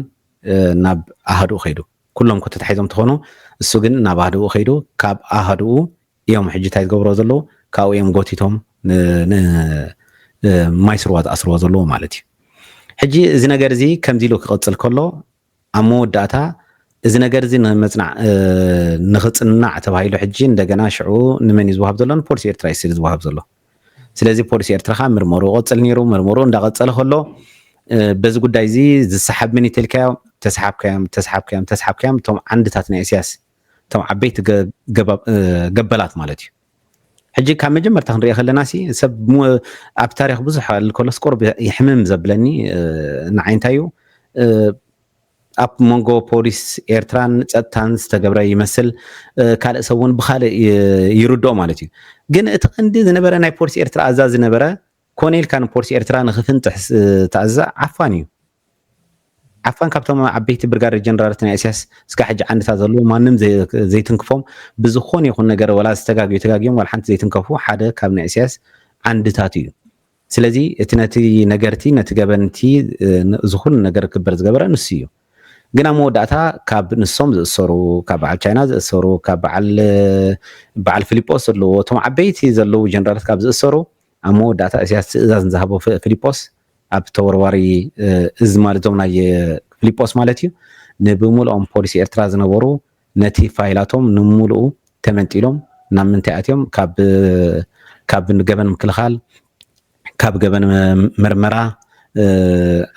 ናብ ኣህድኡ ከይዱ። ኩሎም ኮ ተታሒዞም ተኾኑ እሱ ግን ናብ ኣህድኡ ከይዱ ካብ ኣህድኡ እዮም ሕጂ እንታይ ዝገብሮ ዘለዉ ካብኡ እዮም ጎቲቶም ማይ ስርዋ ዝኣስርዎ ዘለዉ ማለት እዩ። ሕጂ እዚ ነገር እዚ ከምዚ ኢሉ ክቕፅል ከሎ ኣብ መወዳእታ እዚ ነገር እዚ ንመፅናዕ ንኽፅናዕ ተባሂሉ ሕጂ እንደገና ሽዑ ንመን እዩ ዝወሃብ ዘሎ? ንፖሊስ ኤርትራ እዩ ስለ ዝወሃብ ዘሎ። ስለዚ ፖሊስ ኤርትራ ከዓ ምርመሩ ይቐፅል ነይሩ። ምርመሩ እንዳቐፀለ ከሎ በዚ ጉዳይ እዚ ዝሰሓብ ምን ይተልካዮ ተስሓብካዮም ተስሓብካዮም ተስሓብካዮም እቶም ዓንድታት ናይ እስያስ እቶም ዓበይቲ ገበላት ማለት እዩ። ሕጂ ካብ መጀመርታ ክንሪኦ ከለና ሲ ሰብ ኣብ ታሪክ ብዙሕ ኣል ከሎስ ቁሩብ ይሕምም ዘብለኒ ንዓይ እንታይ እዩ ኣብ መንጎ ፖሊስ ኤርትራን ጸጥታን ዝተገብረ ይመስል። ካልእ ሰብ እውን ብኻልእ ይርድኦ ማለት እዩ። ግን እቲ ቀንዲ ዝነበረ ናይ ፖሊስ ኤርትራ ኣዛዚ ዝነበረ ኮነ ኢልካ ንፖሊስ ኤርትራ ንኽፍንጥሕ ዝተኣዘዘ ዓፋን እዩ። ዓፋን ካብቶም ዓበይቲ ብርጋደር ጀነራላት ናይ እስያስ እስካ ሕጂ ዓንድታት ዘለዉ ማንም ዘይትንክፎም፣ ብዝኾነ ይኹን ነገር ወላ ዝተጋግዩ ተጋግዮም ዋላ ሓንቲ ዘይትንከፉ ሓደ ካብ ናይ እስያስ ዓንድታት እዩ። ስለዚ እቲ ነቲ ነገርቲ ነቲ ገበንቲ እዚ ኩሉ ነገር ክበር ዝገበረ ንሱ እዩ። ግን ኣብ መወዳእታ ካብ ንሶም ዝእሰሩ፣ ካብ በዓል ቻይና ዝእሰሩ፣ ካብ በዓል በዓል ፊሊጶስ ዘለዎ እቶም ዓበይቲ ዘለዉ ጀነራላት ካብ ዝእሰሩ ኣብ መወዳእታ እስያስ ትእዛዝ ንዝሃቦ ፊሊጶስ ኣብ ተወርዋሪ እዚ ማለት እዞም ናይ ፊሊጶስ ማለት እዩ ንብምልኦም ፖሊስ ኤርትራ ዝነበሩ ነቲ ፋይላቶም ንምሉኡ ተመንጢሎም ናብ ምንታይ ኣትዮም ካብ ካብ ገበን ምክልኻል ካብ ገበን ምርመራ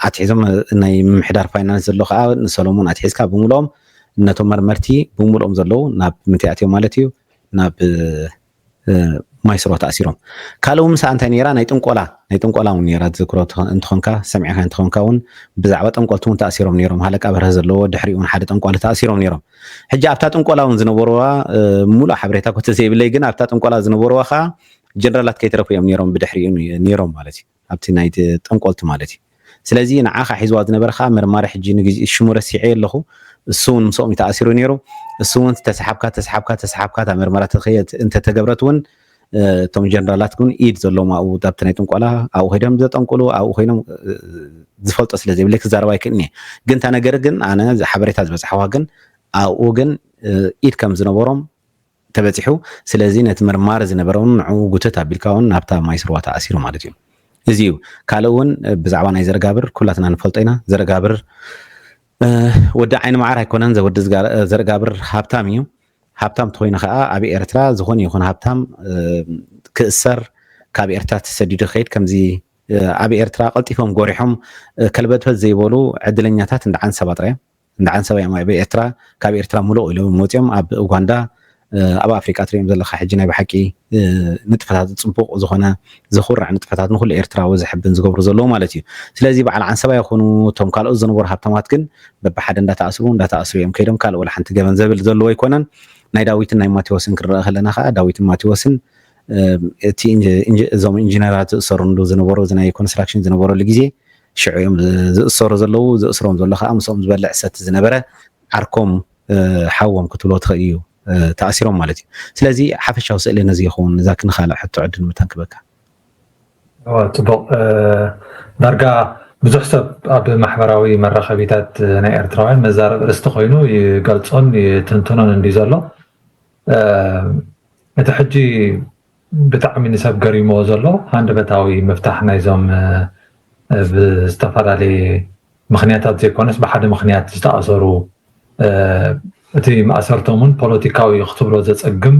ኣትሒዞም ናይ ምምሕዳር ፋይናንስ ዘሎ ከዓ ንሰሎሞን ኣትሒዝካ ብምልኦም ነቶም መርመርቲ ብምልኦም ዘለዉ ናብ ምንታይ ኣትዮም ማለት እዩ ናብ ማይስሮ ተኣሲሮም። ካልእ እውን ምሳኣ እንታይ ነይራ ናይ ጥንቆላ ናይ ጥንቆላ እውን ነይራ ትዝክሮ እንትኾንካ ሰሚዕካ እንትኾንካ እውን ብዛዕባ ጠንቆልቲ እውን ተኣሲሮም ነይሮም። ሃለቃ በርሀ ዘለዎ ድሕሪኡ እውን ሓደ ጠንቋሊ ተኣሲሮም ነይሮም። ሕጂ ኣብታ ጥንቆላ እውን ዝነበርዋ ሙሉእ ሓበሬታ ኮተ ዘይብለይ ግን ኣብታ ጥንቆላ ዝነበርዋ ከዓ ጀነራላት ከይተረፉ እዮም ነይሮም ብድሕሪኡ ነይሮም ማለት እዩ። ኣብቲ ናይ ጠንቆልቲ ማለት እዩ። ስለዚ ንዓኻ ሒዝዋ ዝነበረ ከዓ መርማሪ ሕጂ ንግዜ ሽሙ ረሲዐ ኣለኹ። እሱ እውን ምስኦም ተኣሲሩ ነይሩ። እሱ እውን ተሰሓብካ ተሰሓብካ ተሰሓብካ እታ መርመራ ተኸየት እንተተገብረት እውን እቶም ጀነራላት ግን ኢድ ዘለዎም ኣብኡ ኣብቲ ናይ ጥንቆላ ኣብኡ ኮይዶም ዘጠንቁሉ ኣብኡ ኮይኖም ዝፈልጦ ስለ ዘይብለ ክዛረብ ኣይክእልን እየ። ግን እታ ነገር ግን ኣነ ሓበሬታ ዝበፅሓዋ ግን ኣብኡ ግን ኢድ ከም ዝነበሮም ተበፂሑ። ስለዚ ነቲ መርማሪ ዝነበረ እውን ንዕኡ ጉተት ኣቢልካ እውን ናብታ ማይ ስርዋ ተኣሲሩ ማለት እዩ። እዚ እዩ። ካልእ እውን ብዛዕባ ናይ ዘረጋብር ኩላትና ንፈልጦ ኢና። ዘረጋብር ወዲ ዓይኒ መዓር ኣይኮነን። ወዲ ዘረጋብር ሃብታም እዩ። ሃብታም ተኮይኑ ከዓ ኣብ ኤርትራ ዝኾነ ይኹን ሃብታም ክእሰር ካብ ኤርትራ ተሰዲዱ ክኸይድ ከምዚ ኣብ ኤርትራ ቀልጢፎም ጎሪሖም ከልበትበት ዘይበሉ ዕድለኛታት እንዳ ዓንሰባ ጥራይ እንዳ ዓንሰባ እዮም ኣብ ኤርትራ ካብ ኤርትራ ሙሉእ ኢሎም ወፂኦም ኣብ ኡጋንዳ ኣብ ኣፍሪቃ ትሪኦም ዘለካ ሕጂ ናይ ብሓቂ ንጥፈታት ፅቡቅ ዝኾነ ዘኹርዕ ንጥፈታት ንኩሉ ኤርትራዊ ዝሕብን ዝገብሩ ዘለዉ ማለት እዩ። ስለዚ በዓል ዓንሰባ ይኹኑ እቶም ካልኦት ዝነበሩ ሃብታማት ግን በብሓደ እንዳተኣስሩ እንዳተኣስሩ እዮም ከይዶም ካልእ ወላ ሓንቲ ገበን ዘብል ዘለዎ ኣይኮነን። ናይ ዳዊትን ናይ ማቴዎስን ክንረአ ከለና ከዓ ዳዊትን ማቴዎስን እቲ እዞም ኢንጂነራት ዝእሰሩሉ ዝነበሩ ናይ ኮንስትራክሽን ዝነበረሉ ግዜ ሽዑ እዮም ዝእሰሩ ዘለዉ። ዝእስሮም ዘሎ ከዓ ምስኦም ዝበልዕ ሰቲ ዝነበረ ዓርኮም ሓዎም ክትብሎ ትኽእል እዩ ተኣሲሮም ማለት እዩ። ስለዚ ሓፈሻዊ ስእሊ ነዚ ይኸውን። እዛ ክንካልእ ሕቶ ዕድል ምታን ክበካ ጽቡቕ። ዳርጋ ብዙሕ ሰብ ኣብ ማሕበራዊ መራኸቢታት ናይ ኤርትራውያን መዛረብ ርስቲ ኮይኑ ይገልጾን ይትንትኖን እንዲ ዘሎ እቲ ሕጂ ብጣዕሚ ንሰብ ገሪሞ ዘሎ ሃንደበታዊ ምፍታሕ ናይዞም ብዝተፈላለየ ምክንያታት ዘይኮነስ ብሓደ ምክንያት ዝተኣሰሩ እቲ ማእሰርቶም እውን ፖለቲካዊ ክትብሎ ዘፀግም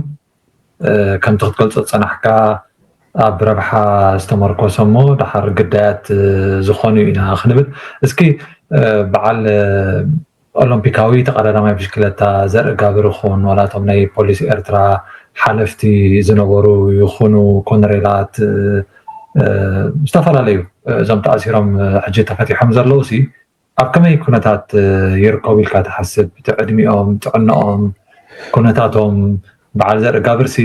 ከምቲ ክትገልፆ ዝፀናሕካ ኣብ ረብሓ ዝተመርኮሰ እሞ ደሓር ግዳያት ዝኾኑ ኢና ክንብል እስኪ በዓል ኦሎምፒካዊ ተቐዳዳማይ ብሽክለታ ዘርኢ ጋብር ይኹን ዋላ እቶም ናይ ፖሊስ ኤርትራ ሓለፍቲ ዝነበሩ ይኹኑ ኮነሬላት ዝተፈላለዩ እዞም ተኣሲሮም ሕጂ ተፈቲሖም ዘለዉ ሲ ኣብ ከመይ ኩነታት ይርከቡ ኢልካ ትሓስብ? እቲ ዕድሚኦም፣ ጥዕናኦም፣ ኩነታቶም በዓል ዘርኢ ጋብር ሲ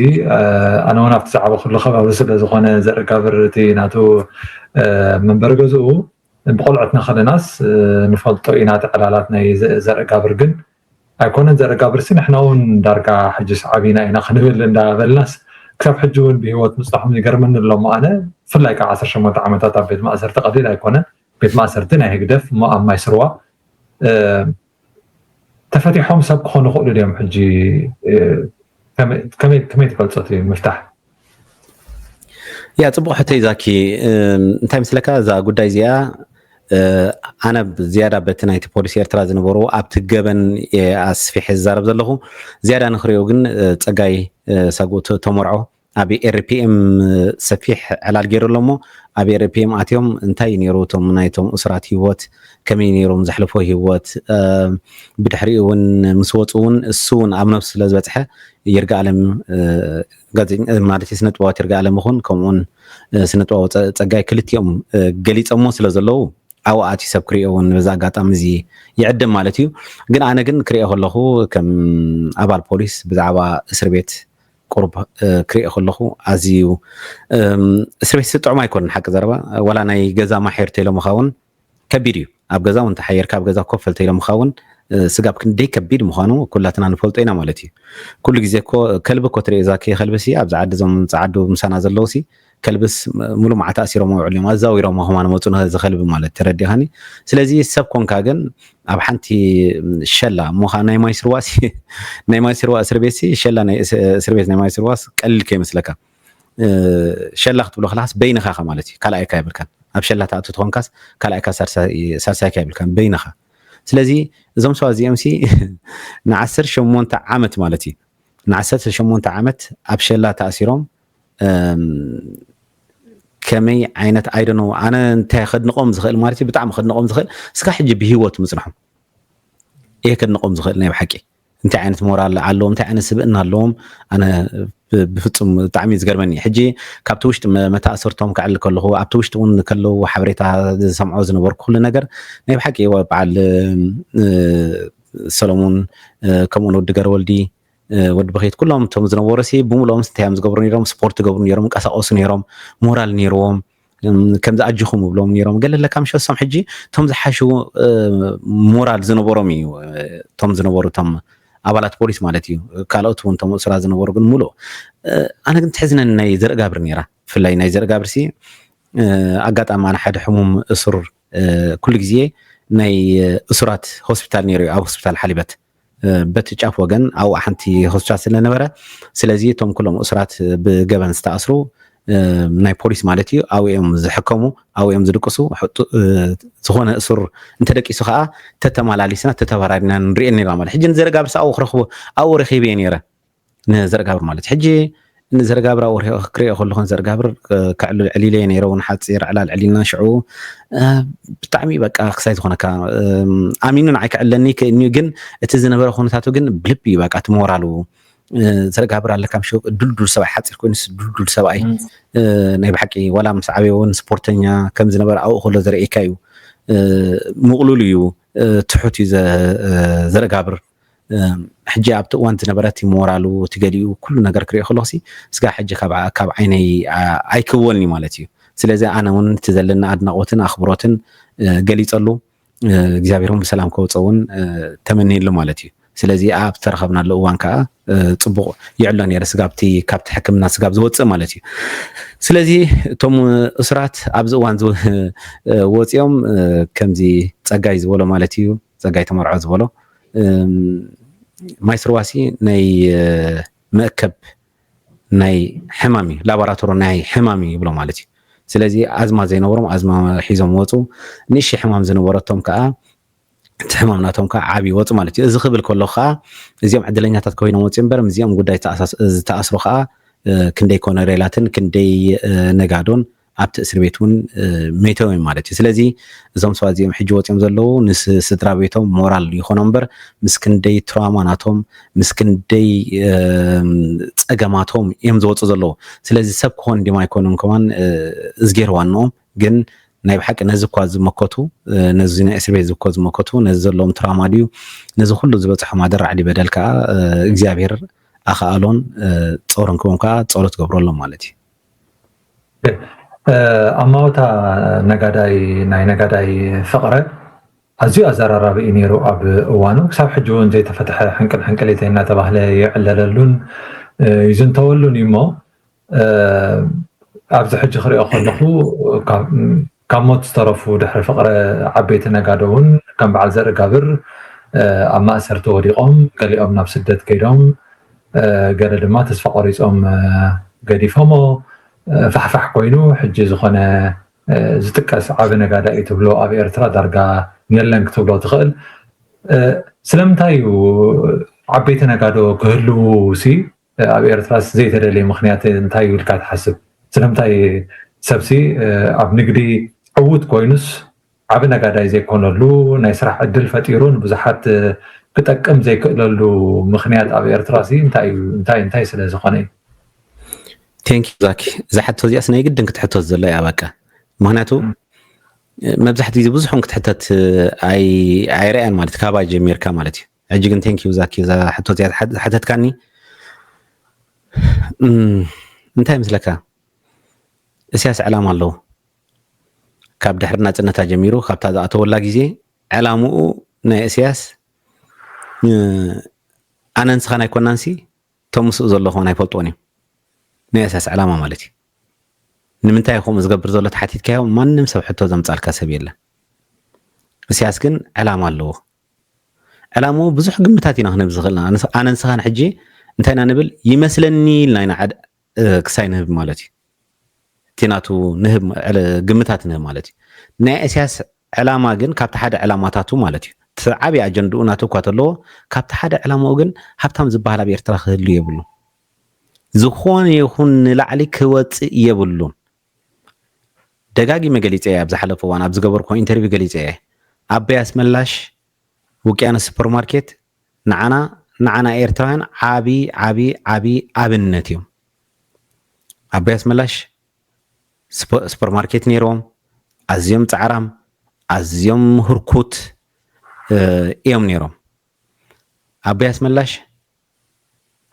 ኣነ እውን ኣብቲ ዛዕባ ኩሉ ከባቢ ስለ ዝኾነ ዘርኢ ጋብር እቲ ናቱ መንበሪ ገዝኡ ብቆልዑትና ከለናስ ንፈልጦ ኢና እቲ ዕላላት ናይ ዘርኢ ጋብር ግን ኣይኮነን ዘርኢ ጋብር ሲ ንሕና እውን ዳርጋ ሕጂ ሰዓቢና ኢና ክንብል እንዳበልናስ ክሳብ ሕጂ እውን ብሂወት ምፅናሖም ይገርመኒ ኣሎ እሞ ኣነ ብፍላይ ከዓ ዓሰርተ ሸሞንተ ዓመታት ኣብ ቤት ማእሰርቲ ቀሊል ኣይኮነን ቤት ማእሰርቲ ናይ ህግደፍ እሞ ኣብ ማይ ስርዋ ተፈቲሖም ሰብ ክኾኑ ይኽእሉ ድዮም ሕጂ ከመይ ትፈልፆ እቲ ምፍታሕ ያ ፅቡቅ ሕቶ ዛኪ እንታይ ምስለካ እዛ ጉዳይ እዚኣ ኣነ ዝያዳ በቲ ናይቲ ፖሊስ ኤርትራ ዝነበሩ ኣብቲ ገበን ኣስፊሐ ዝዛረብ ዘለኹ ዝያዳ ንክሪኦ ግን ፀጋይ ሳጉ ተመርዖ ኣብ ኤርፒኤም ሰፊሕ ዕላል ገይሩ ኣሎ እሞ ኣብ ኤርፒኤም ኣትዮም እንታይ ነይሩ እቶም ናይቶም እሱራት ህይወት ከመይ ነይሮም ዘሕልፎ ህይወት ብድሕሪኡ እውን ምስ ወፁ እውን እሱ እውን ኣብ ነብሱ ስለ ዝበፅሐ ይርጋኣለም ማለት ስነጥበባት ይርጋኣለም ይኹን ከምኡውን ስነጥበባዊ ፀጋይ ክልቲኦም ገሊፀሞ ስለ ዘለዉ ኣብኡ ኣትዩ ሰብ ክሪኦ እውን በዚ ኣጋጣሚ እዚ ይዕድም ማለት እዩ። ግን ኣነ ግን ክሪኦ ከለኹ ከም ኣባል ፖሊስ ብዛዕባ እስር ቤት ቁሩብ ክሪኦ ከለኹ ኣዝዩ እስር ቤት ጥዑም ኣይኮነን ሓቂ ዘረባ። ዋላ ናይ ገዛ ማሕየር ተይሎምኻ እውን ከቢድ እዩ። ኣብ ገዛ እውን ተሓየርካ ኣብ ገዛ ኮፍ ተይሎምኻ እውን ስጋብ ክንደይ ከቢድ ምዃኑ ኩላትና ንፈልጦ ኢና ማለት እዩ። ኩሉ ግዜ እኮ ከልቢ እኮ ትርኢ እዛ ከልቢ ሲ ኣብዚ ዓዲ እዞም ፃዓዱ ምሳና ዘለዉ ሲ ከልብስ ሙሉ መዓልቲ ኣሲሮም ይውዕሉ እዮም። ኣዛዊሮም ከማን መፁ ነዚ ከልቢ ማለት ተረዲኻኒ። ስለዚ ሰብ ኮንካ ግን ኣብ ሓንቲ ሸላ እሞ ከዓ ናይ ማይ ስርዋ ሲ ናይ ማይ ስርዋ እስር ቤት ሲ ሸላ ናይ እስር ቤት ናይ ማይ ስርዋስ ቀሊል ከይመስለካ። ሸላ ክትብሎ ከለካስ በይንኻ ኢኻ ማለት እዩ። ካልኣይካ የብልካን። ኣብ ሸላ ትኣቱ ተኾንካስ ካልኣይካ ሳልሳይካ የብልካን፣ በይንኻ። ስለዚ እዞም ሰባት እዚኦም ሲ ንዓሰርተ ሸሞንተ ዓመት ማለት እዩ ንዓሰርተ ሸሞንተ ዓመት ኣብ ሸላ ተኣሲሮም ከመይ ዓይነት ኣይደኖ ኣነ እንታይ ከድንቆም ዝኽእል ማለት እዩ ብጣዕሚ ከድንቆም ዝኽእል እስካ ሕጂ ብሂወት ምፅንሖም እየ ከድንቆም ዝኽእል ናይ ብሓቂ እንታይ ዓይነት ሞራል ኣለዎም እንታይ ዓይነት ስብእና ኣለዎም ኣነ ብፍፁም ብጣዕሚ ዝገርመኒ ሕጂ ካብቲ ውሽጢ መተኣሰርቶም ክዕል ከለኹ ኣብቲ ውሽጢ እውን ከለዉ ሓበሬታ ዝሰምዖ ዝነበርኩ ኩሉ ነገር ናይ ብሓቂ በዓል ሰሎሙን ከምኡውን ወዲ ገረወልዲ ወዲ በኺት ኩሎም እቶም ዝነበሩ ሲ ብምልኦም እንታይ እዮም ዝገብሩ ነይሮም ስፖርት ይገብሩ ነይሮም እንቀሳቀሱ ነይሮም ሞራል ነይርዎም ከምዚ ኣጅኹም እብሎም ነይሮም ገለ ለካ ምሸሶም ሕጂ እቶም ዝሓሽዉ ሞራል ዝነበሮም እዩ እቶም ዝነበሩ እቶም ኣባላት ፖሊስ ማለት እዩ ካልኦት እውን እቶም እሱራ ዝነበሩ ግን ሙሉእ ኣነ ግን ትሕዝነን ናይ ዘርጋብር ነይራ ብፍላይ ናይ ዘርጋብር ሲ ኣጋጣሚ ኣነ ሓደ ሕሙም እሱር ኩሉ ግዜ ናይ እሱራት ሆስፒታል ነይሩ ኣብ ሆስፒታል ሓሊበት በቲ ጫፍ ወገን ኣብኡ ሓንቲ ሆስፒታል ስለነበረ ስለዚ እቶም ኩሎም እሱራት ብገበን ዝተኣስሩ ናይ ፖሊስ ማለት እዩ ኣብኡ እዮም ዝሕከሙ ኣብኡ እዮም ዝድቅሱ ዝኾነ እሱር እንተደቂሱ ከዓ ተተማላሊስና ተተባራሪና ንሪኦ ነራ ማለት ሕጂ ንዘረጋብር ኣብኡ ክረኽቦ ኣብኡ ረኺበ ነረ ንዘረጋብር ማለት ሕጂ ንዘረጋብር ኣብኡ ክሪኦ ከለኹ ንዘረጋብር ክዕልል ዕሊለ ነረ እውን ሓፂር ዕላል ዕሊልና ሽዑ ብጣዕሚ በቃ ክሳይ ዝኾነካ ኣሚኑ ንዓይ ክዕለኒ ክእኒ ግን እቲ ዝነበረ ኩነታቱ ግን ብልቢ እዩ በቃ እቲ ሞራሉ ዘረጋብር ኣለካ ምሽ ድልዱል ሰብኣይ ሓፂር ኮይኑስ ድልዱል ሰብኣይ ናይ ብሓቂ ዋላ ምስ ዓበየ እውን ስፖርተኛ ከም ዝነበረ ኣብኡ ከሎ ዘርእየካ እዩ ምቕሉል እዩ ትሑት እዩ ዘረጋብር ሕጂ ኣብቲ እዋን ዝነበረ እቲ ሞራሉ እቲ ገሊኡ ኩሉ ነገር ክሪኦ ከለኹሲ ስጋ ሕጂ ካብ ዓይነይ ኣይክወልኒ ማለት እዩ ስለዚ ኣነ እውን እቲ ዘለና ኣድናቆትን ኣኽብሮትን ገሊፀሉ እግዚኣብሔር እውን ብሰላም ከውፀ እውን ተመንየሉ ማለት እዩ ስለዚ ኣብ ተረኸብናሉ እዋን ከዓ ፅቡቅ ይዕሎ ነረ ስጋብቲ ካብቲ ሕክምና ስጋብ ዝወፅእ ማለት እዩ ስለዚ እቶም እሱራት ኣብዚ እዋን ወፂኦም ከምዚ ፀጋይ ዝበሎ ማለት እዩ ፀጋይ ተመርዖ ዝበሎ ማይ ስርዋሲ ናይ መእከብ ናይ ሕማም እዩ ላቦራቶሪ ናይ ሕማም እዩ ይብሎ ማለት እዩ ስለዚ ኣዝማ ዘይነበሮም ኣዝማ ሒዞም ወፁ ንእሺ ሕማም ዝነበረቶም ከዓ እቲ ሕማም ናቶም ከዓ ዓብ ይወፁ ማለት እዩ እዚ ክብል ከሎ ከዓ እዚኦም ዕድለኛታት ኮይኖም ወፂኦም እምበር እዚኦም ጉዳይ ዝተኣስሩ ከዓ ክንደይ ኮነሬላትን ክንደይ ነጋዶን ኣብቲ እስር ቤት እውን መይቶም እዮም ማለት እዩ ስለዚ እዞም ሰባት እዚኦም ሕጂ ወፂኦም ዘለዉ ንስድራ ቤቶም ሞራል ይኮኖም እምበር ምስ ክንደይ ትራማ ናቶም ምስ ክንደይ ፀገማቶም እዮም ዝወፁ ዘለዉ ስለዚ ሰብ ክኾን እንዲም ኣይኮኑን ከማን እዝጌር ዋንኦም ግን ናይ ብሓቂ ነዚ እኳ ዝመከቱ ነዚ ናይ እስር ቤት ዝኮ ዝመከቱ ነዚ ዘለዎም ትራማ ድዩ ነዚ ኩሉ ዝበፅሖም ኣደራዕ ድበደል ከዓ እግዚኣብሔር ኣኽኣሎን ጾርን ክዎም ከዓ ጸሎት ገብረሎም ማለት እዩ። ኣማውታ ነጋዳይ ናይ ነጋዳይ ፍቕረ ኣዝዩ ኣዘራራቢ እዩ ነይሩ ኣብ እዋኑ ክሳብ ሕጂ እውን ዘይተፈትሐ ሕንቅል ሕንቅሊተይ እናተባህለ ይዕለለሉን ይዝንተወሉን እዩ እሞ ኣብዚ ሕጂ ክሪኦ ከለኹ ካብ ሞት ዝተረፉ ድሕሪ ፍቕረ ዓበይቲ ነጋዶ እውን ከም በዓል ዘርኢ ጋብር ኣብ ማእሰርቲ ወዲቖም ገሊኦም ናብ ስደት ከይዶም ገለ ድማ ተስፋ ቆሪፆም ገዲፎሞ ፋሕፋሕ ኮይኑ ሕጂ ዝኾነ ዝጥቀስ ዓቢ ነጋዳይ ትብሎ ኣብ ኤርትራ ዳርጋ የለን ክትብሎ ትኽእል ስለምንታይ እዩ ዓበይቲ ነጋዶ ክህልው ሲ ኣብ ኤርትራስ ዘይተደልየ ምኽንያት እንታይ እዩ ኢልካ ትሓስብ? ስለምንታይ ሰብሲ ኣብ ንግዲ ዕዉት ኮይኑስ ዓቢ ነጋዳይ ዘይኮነሉ ናይ ስራሕ ዕድል ፈጢሩ ንብዙሓት ክጠቅም ዘይክእለሉ ምኽንያት ኣብ ኤርትራ ሲ እንታይ እዩ? እንታይ እንታይ ስለ ዝኾነ እዩ? ቴንክ ዩ ዛኪ። እዛ ሕቶ እዚኣስ ናይ ግድን ክትሕቶ ዘሎ እያ በቃ። ምኽንያቱ መብዛሕትኡ ግዜ ብዙሕ እውን ክትሕተት ኣይ- ኣይረኣያን ማለት ካባይ ጀሚርካ ማለት እዩ። ሕጂ ግን ቴንኪዩ ዛኪ እዛ ሕቶ እዚኣ ዝሓ- ዝሓተትካኒ። እም፣ እንታይ ይመስለካ? እስያስ ዕላማ ኣለዎ። ካብ ድሕሪ ናጽነታ ጀሚሩ ካብታ ዝኣተወላ ግዜ ዕላምኡ ናይ እስያስ እ፣ ኣነ ንስኻን ኣይኮናንሲ እቶም ምስኡ ዘለኹ ኣይፈልጥዎን እዮም። ናይ እስያስ ዕላማ ማለት እዩ። ንምንታይ ከምኡ ዝገብር ዘሎ ተሓቲትካዮ ማንም ሰብ ሕቶ ዘምጻልካ ሰብ የለን። እስያስ ግን ዕላማ ኣለዎ። ዕላምኡ ብዙሕ ግምታት ኢና ክንህብ ዝኽእልና። ኣነ ንስኻን ሕጂ እንታይ ኢና ንብል ይመስለኒ ኢልና ኢና ዓድ- እ፣ ክሳይ ንህብ ማለት እዩ። እቲ ናቱ ንህብ ዕለ- ግምታት ንህብ ማለት እዩ። ናይ እስያስ ዕላማ ግን ካብቲ ሓደ ዕላማታቱ ማለት እዩ። እቲ ዓብዪ ኣጀንድኡ ናቱ እኳ ተለዎ ካብቲ ሓደ ዕላማኡ ግን ሃብታም ዝበሃል ኣብ ኤርትራ ክህሉ የብሉ። ዝኾነ ይኹን ንላዕሊ ክወፅእ የብሉን። ደጋጊመ ገሊፀ እየ ኣብ ዝሓለፈ እዋን ኣብ ዝገበርኩ ኢንተርቪው ገሊፀ እየ። ኣበይ ኣስመላሽ ውቅያኖስ ሱፐርማርኬት ንዓና ንዓና ኤርትራውያን ዓቢ ዓቢ ዓቢ ኣብነት እዮም። ኣበይ ኣስመላሽ ስፖ- ሱፐርማርኬት ነይሮም፣ ኣዝዮም ጻዕራም፣ ኣዝዮም ህርኩት እ፣ እዮም ነይሮም። ኣበይ ኣስመላሽ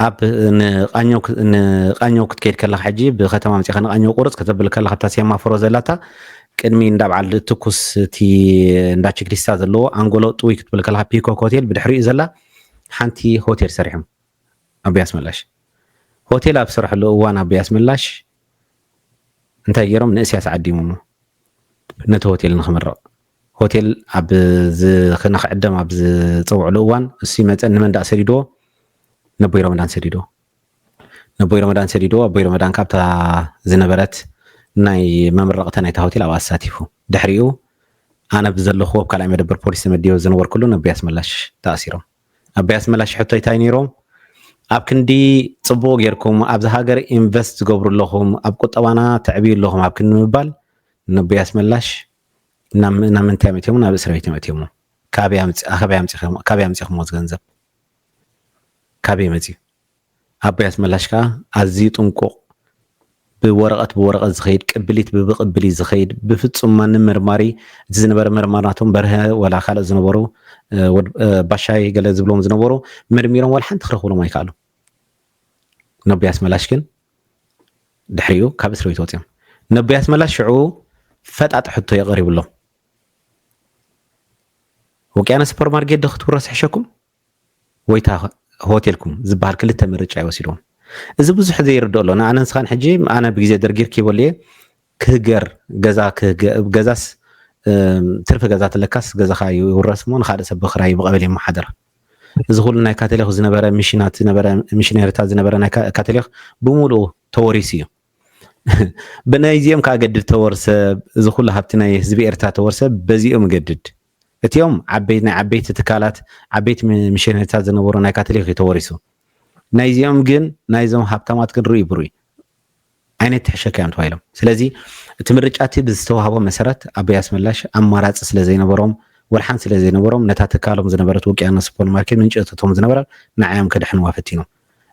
ኣብ ንቃኘው ክ- ንቃኘው ክትከይድ ከለካ ሕጂ ብከተማ መፂኻ ንቃኘው ቁርፅ ከተብል ከለካ ኣብታ ሴማፎሮ ዘላታ ቅድሚ እንዳ በዓል ትኩስ እቲ እንዳ ችክሊስታ ዘለዎ ኣንጎሎ ጥውይ ክትብል ከለካ ፒኮክ ሆቴል ብድሕሪኡ ዘላ ሓንቲ ሆቴል ሰሪሖም ኣበይ ኣስመላሽ። ሆቴል ኣብ ዝሰርሐሉ እዋን ኣበይ ኣስመላሽ እንታይ ገይሮም ንእስያስ ዓዲሞሞ ነቲ ሆቴል ንክምረቕ ሆቴል ኣብ ዝ- ንክዕደም ኣብ ዝፀውዕሉ እዋን እሱ ይመፀ ንመን ዳኣ ሰዲድዎ ነቦይ ረመዳን ሰዲድዎ ነቦይ ረመዳን ሰዲድዎ ኣቦይ ረመዳን ካብታ ዝነበረት ናይ መመረቕታ ናይታ ሆቴል ኣብኣ ኣሳቲፉ ድሕሪኡ ኣነ ብዘለኹዎ ኣብ ካልኣይ መደበር ፖሊስ ተመዲበ ዝነበርኩሉ ነቦይ ኣስመላሽ ተኣሲሮም ኣቦይ ኣስመላሽ ሕቶ እንታይ ነይሮም ኣብ ክንዲ ፅቡቕ ጌርኩም ኣብዚ ሃገር ኢንቨስት ትገብሩ ኣለኹም ኣብ ቁጠባና ተዕብዩ ኣለኹም ኣብ ክንዲ ምባል ነቦይ ኣስመላሽ ናብ ምንታይ መእትዮሞ ናብ እስር ቤት እዮም ኣእትዮሞ ካበይ ኣምፂኹሞ እዚ ገንዘብ ካበይ መፅዩ ኣቦይ ኣስመላሽ ከዓ ኣዝዩ ጥንቁቕ ብወረቐት ብወረቐት ዝኸይድ ቅብሊት ብብቅብሊት ዝኸይድ ብፍፁም ማንም መርማሪ እቲ ዝነበረ መርማሪ ናቶም በርሀ ወላ ካልእ ዝነበሩ ባሻይ ገለ ዝብሎም ዝነበሩ መርሚሮም ዋላ ሓንቲ ክረኽብሎም ኣይከኣሉ ነቦይ ኣስመላሽ ግን ድሕሪኡ ካብ እስር ቤት ወፅዮም ነቦይ ኣስመላሽ ሽዑ ፈጣጥ ሕቶ የቐሪብሎም ውቅያኖስ ሱፐርማርኬት ዶ ክትውረስ ሕሸኩም ወይታ ሆቴልኩም ዝበሃል ክልተ ምርጫ ይወሲድዎም እዚ ብዙሕ ዘይርድኦ ኣሎ ንኣነ ንስኻን ሕጂ ኣነ ብግዜ ደርጊ ርኪበሉ እየ ክህገር ገዛ ገዛስ ትርፊ ገዛ ትለካስ ገዛኻ ይውረስ እሞ ንካልእ ሰብ ብኽራይ ብቐበሌ ይመሓደር እዚ ኩሉ ናይ ካቶሊክ ዝነበረ ሚሽናት ዝነበረ ሚሽነሪታት ዝነበረ ናይ ካቶሊክ ብሙሉኡ ተወሪሱ እዩ ብናይዚኦም ከዓ ገድድ ተወርሰ እዚ ኩሉ ሃብቲ ናይ ህዝቢ ኤርትራ ተወርሰ በዚኦም ገድድ እቲኦም ዓበይቲ ናይ ዓበይቲ ትካላት ዓበይቲ ሚሽነሪታት ዝነበሩ ናይ ካቶሊክ እዩ ተወሪሱ ናይዚኦም ግን ናይዞም ሃብታማት ግን ርኡይ ብርኡይ ዓይነት ትሕሸካ እዮም ተባሂሎም ስለዚ እቲ ምርጫ እቲ ብዝተዋህቦ መሰረት ኣቦይ ኣስመላሽ ኣማራፂ ስለ ዘይነበሮም ወልሓን ስለ ዘይነበሮም ነታ ትካሎም ዝነበረት ውቅያኖስ ሱፐርማርኬት ምንጪ እቶቶም ዝነበረ ንዓዮም ከድሕንዋ ፈቲኖም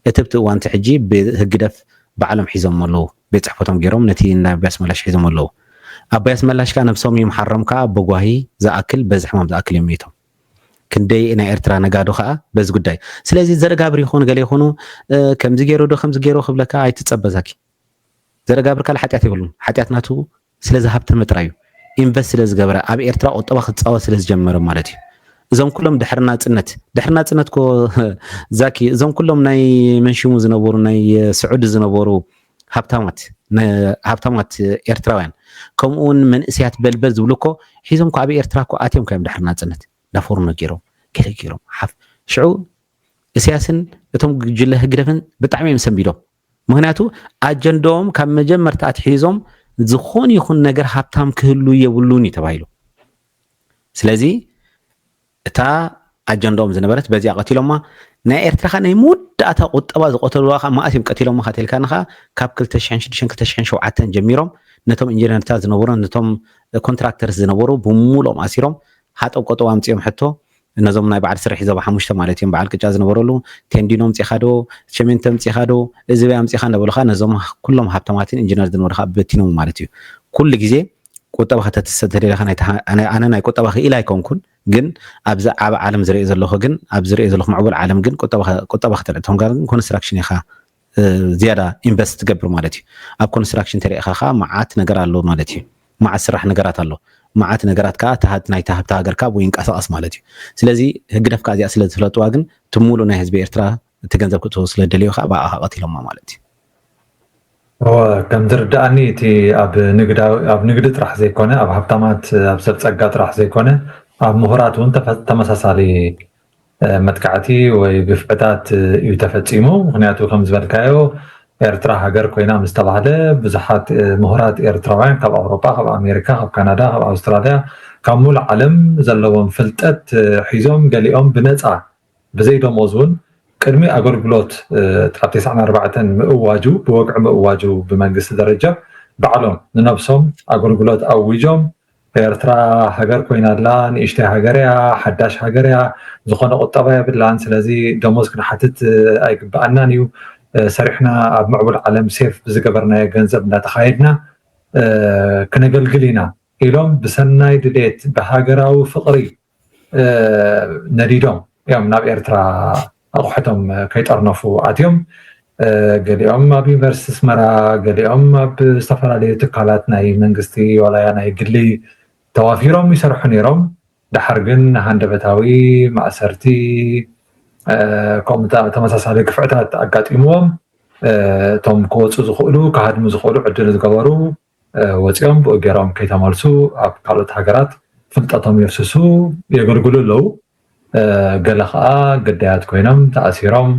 እቲ ብቲ እዋንቲ ሕጂ ብህግደፍ ባዕሎም ሒዞሞ ኣለዉ ቤት ፅሕፈቶም ገይሮም ነቲ ናይ ኣቦይ ኣስመላሽ ሒዞሞ ኣለዉ ኣቦይ ኣስመላሽ ከዓ ነብሶም ይምሓሮም ከዓ በጓሂ ዝኣክል በዚ ሕማም ዝኣክል እዮም ሚቶም ክንደይ ናይ ኤርትራ ነጋዶ ከዓ በዚ ጉዳይ ስለዚ ዘረጋብር ይኹን ገለ ይኹኑ ከምዚ ገይሩ ዶ ከምዚ ገይሩ ክብለካ ኣይትፀበ ዛኪ ዘረጋብር ካል ሓጢኣት የብሉን ሓጢኣት ናቱ ስለዚ ሃብተ ምጥራይ እዩ ኢንቨስት ስለ ዝገበረ ኣብ ኤርትራ ቁጠባ ክፃወት ስለ ዝጀመረ ማለት እዩ እዞም ኩሎም ድሕሪ ናፅነት ድሕሪ ናፅነት ኮ ዛኪ እዞም ኩሎም ናይ መንሽሙ ዝነበሩ ናይ ስዑዲ ዝነበሩ ሃብታማት ሃብታማት ኤርትራውያን ከምኡ እውን መንእስያት በልበል ዝብሉ እኮ ሒዞም ኮ ኣብ ኤርትራ ኮ ኣትዮም ኮዮም ድሕሪ ናፅነት ዳፈሩ ነጊሮም ገለ ገይሮም ሓፍ ሽዑ እስያስን እቶም ጉጅለ ህግደፍን ብጣዕሚ እዮም ሰንቢዶም ምክንያቱ ኣጀንዳኦም ካብ መጀመርታ ኣትሒዞም ዝኾነ ይኹን ነገር ሃብታም ክህሉ የብሉን እዩ ተባሂሉ ስለዚ እታ ኣጀንዳኦም ዝነበረት በዚኣ ቀቲሎማ ናይ ኤርትራ ከ ናይ መወዳእታ ቁጠባ ዝቀተልዋ ከ መኣስ እዮም ቀቲሎማ ከተልካኒ ከ ካብ ክልተ ሽሕን ሽዱሽተን ክልተ ሽሕን ሸውዓተን ጀሚሮም ነቶም ኢንጂነርታት ዝነበሩ ነቶም ኮንትራክተርስ ዝነበሩ ብሙሉኦም ኣሲሮም ሃጠብ ቆጠባ ኣምፅኦም ሕቶ ነዞም ናይ በዓል ስርሒ ዞባ ሓሙሽተ ማለት እዮም በዓል ቅጫ ዝነበረሉ ቴንዲኖ ኣምፂኻ ዶ ሸሜንቶ ኣምፂኻ ዶ እዚ በይ ኣምፂኻ እንዳበሉኻ ነዞም ኩሎም ሃብታማትን ኢንጂነር ዝነበሩ ከዓ በቲኖም ማለት እዩ ኩሉ ግዜ ቁጠባ ከተትሰ ተደለኻ ኣነ ናይ ቁጠባ ክኢል ኣይኮንኩን፣ ግን ኣብዚ ዓብ ዓለም ዝርኢ ዘለኹ ግን ኣብዚ ዝርኢ ዘለኹ ምዕቡል ዓለም ግን ቁጠባ ከተልዕት ኮንካ ግን ኮንስትራክሽን ኢኻ ዝያዳ ኢንቨስት ትገብር ማለት እዩ። ኣብ ኮንስትራክሽን ተሪእኻ ከዓ መዓት ነገር ኣሎ ማለት እዩ። መዓት ስራሕ ነገራት ኣሎ። መዓት ነገራት ከዓ ናይቲ ሃብቲ ሃገር ከዓ ብኡ ይንቀሳቐስ ማለት እዩ። ስለዚ ህግደፍ ከዓ እዚኣ ስለ ዝፍለጥዋ ግን እቲ ሙሉእ ናይ ህዝቢ ኤርትራ እቲ ገንዘብ ክትህቦ ስለ ደልዮ ከዓ ብኣኻ ቀቲሎማ ማለት እዩ። እወ ከም ዝርድኣኒ እቲ ኣብ ንግዳዊ ኣብ ንግዲ ጥራሕ ዘይኮነ ኣብ ሃብታማት ኣብ ሰብ ጸጋ ጥራሕ ዘይኮነ ኣብ ምሁራት እውን ተመሳሳሊ መጥቃዕቲ ወይ ግፍዕታት እዩ ተፈጺሙ። ምክንያቱ ከም ዝበልካዮ ኤርትራ ሃገር ኮይና ምስ ተባህለ ብዙሓት ምሁራት ኤርትራውያን ካብ ኣውሮጳ፣ ካብ ኣሜሪካ፣ ካብ ካናዳ፣ ካብ ኣውስትራልያ፣ ካብ ሙሉእ ዓለም ዘለዎም ፍልጠት ሒዞም ገሊኦም ብነፃ ብዘይ ደሞዝ እውን ቅድሚ ኣገልግሎት ኣብ ተስዓን ኣርባዕተን ምእዋጁ ብወግዒ ምእዋጁ ብመንግስቲ ደረጃ ባዕሎም ንነብሶም ኣገልግሎት ኣዊጆም ኤርትራ ሃገር ኮይና ኣላ፣ ንእሽተይ ሃገር እያ፣ ሓዳሽ ሃገር እያ፣ ዝኾነ ቁጠባ የብላን፣ ስለዚ ደሞዝ ክንሓትት ኣይግበኣናን እዩ፣ ሰሪሕና ኣብ ምዕቡል ዓለም ሴፍ ብዝገበርናዮ ገንዘብ እንዳተኻየድና ክነገልግል ኢና ኢሎም ብሰናይ ድሌት ብሃገራዊ ፍቕሪ ነዲዶም እዮም ናብ ኤርትራ ኣቑሑቶም ከይጠርነፉ ኣትዮም። ገሊኦም ኣብ ዩኒቨርሲቲ ኣስመራ፣ ገሊኦም ኣብ ዝተፈላለዩ ትካላት ናይ መንግስቲ ዋላያ ናይ ግሊ ተዋፊሮም ይሰርሑ ነይሮም። ደሓር ግን ሃንደበታዊ ማእሰርቲ ከምኡ ተመሳሳሊ ግፍዕታት ኣጋጢምዎም እቶም ክወፁ ዝኽእሉ ክሃድሙ ዝኽእሉ ዕድል ዝገበሩ ወፂኦም ብኡ ገይሮም ከይተመልሱ ኣብ ካልኦት ሃገራት ፍልጠቶም የፍስሱ የገልግሉ ኣለዉ። ገለ ከዓ ግዳያት ኮይኖም ተኣሲሮም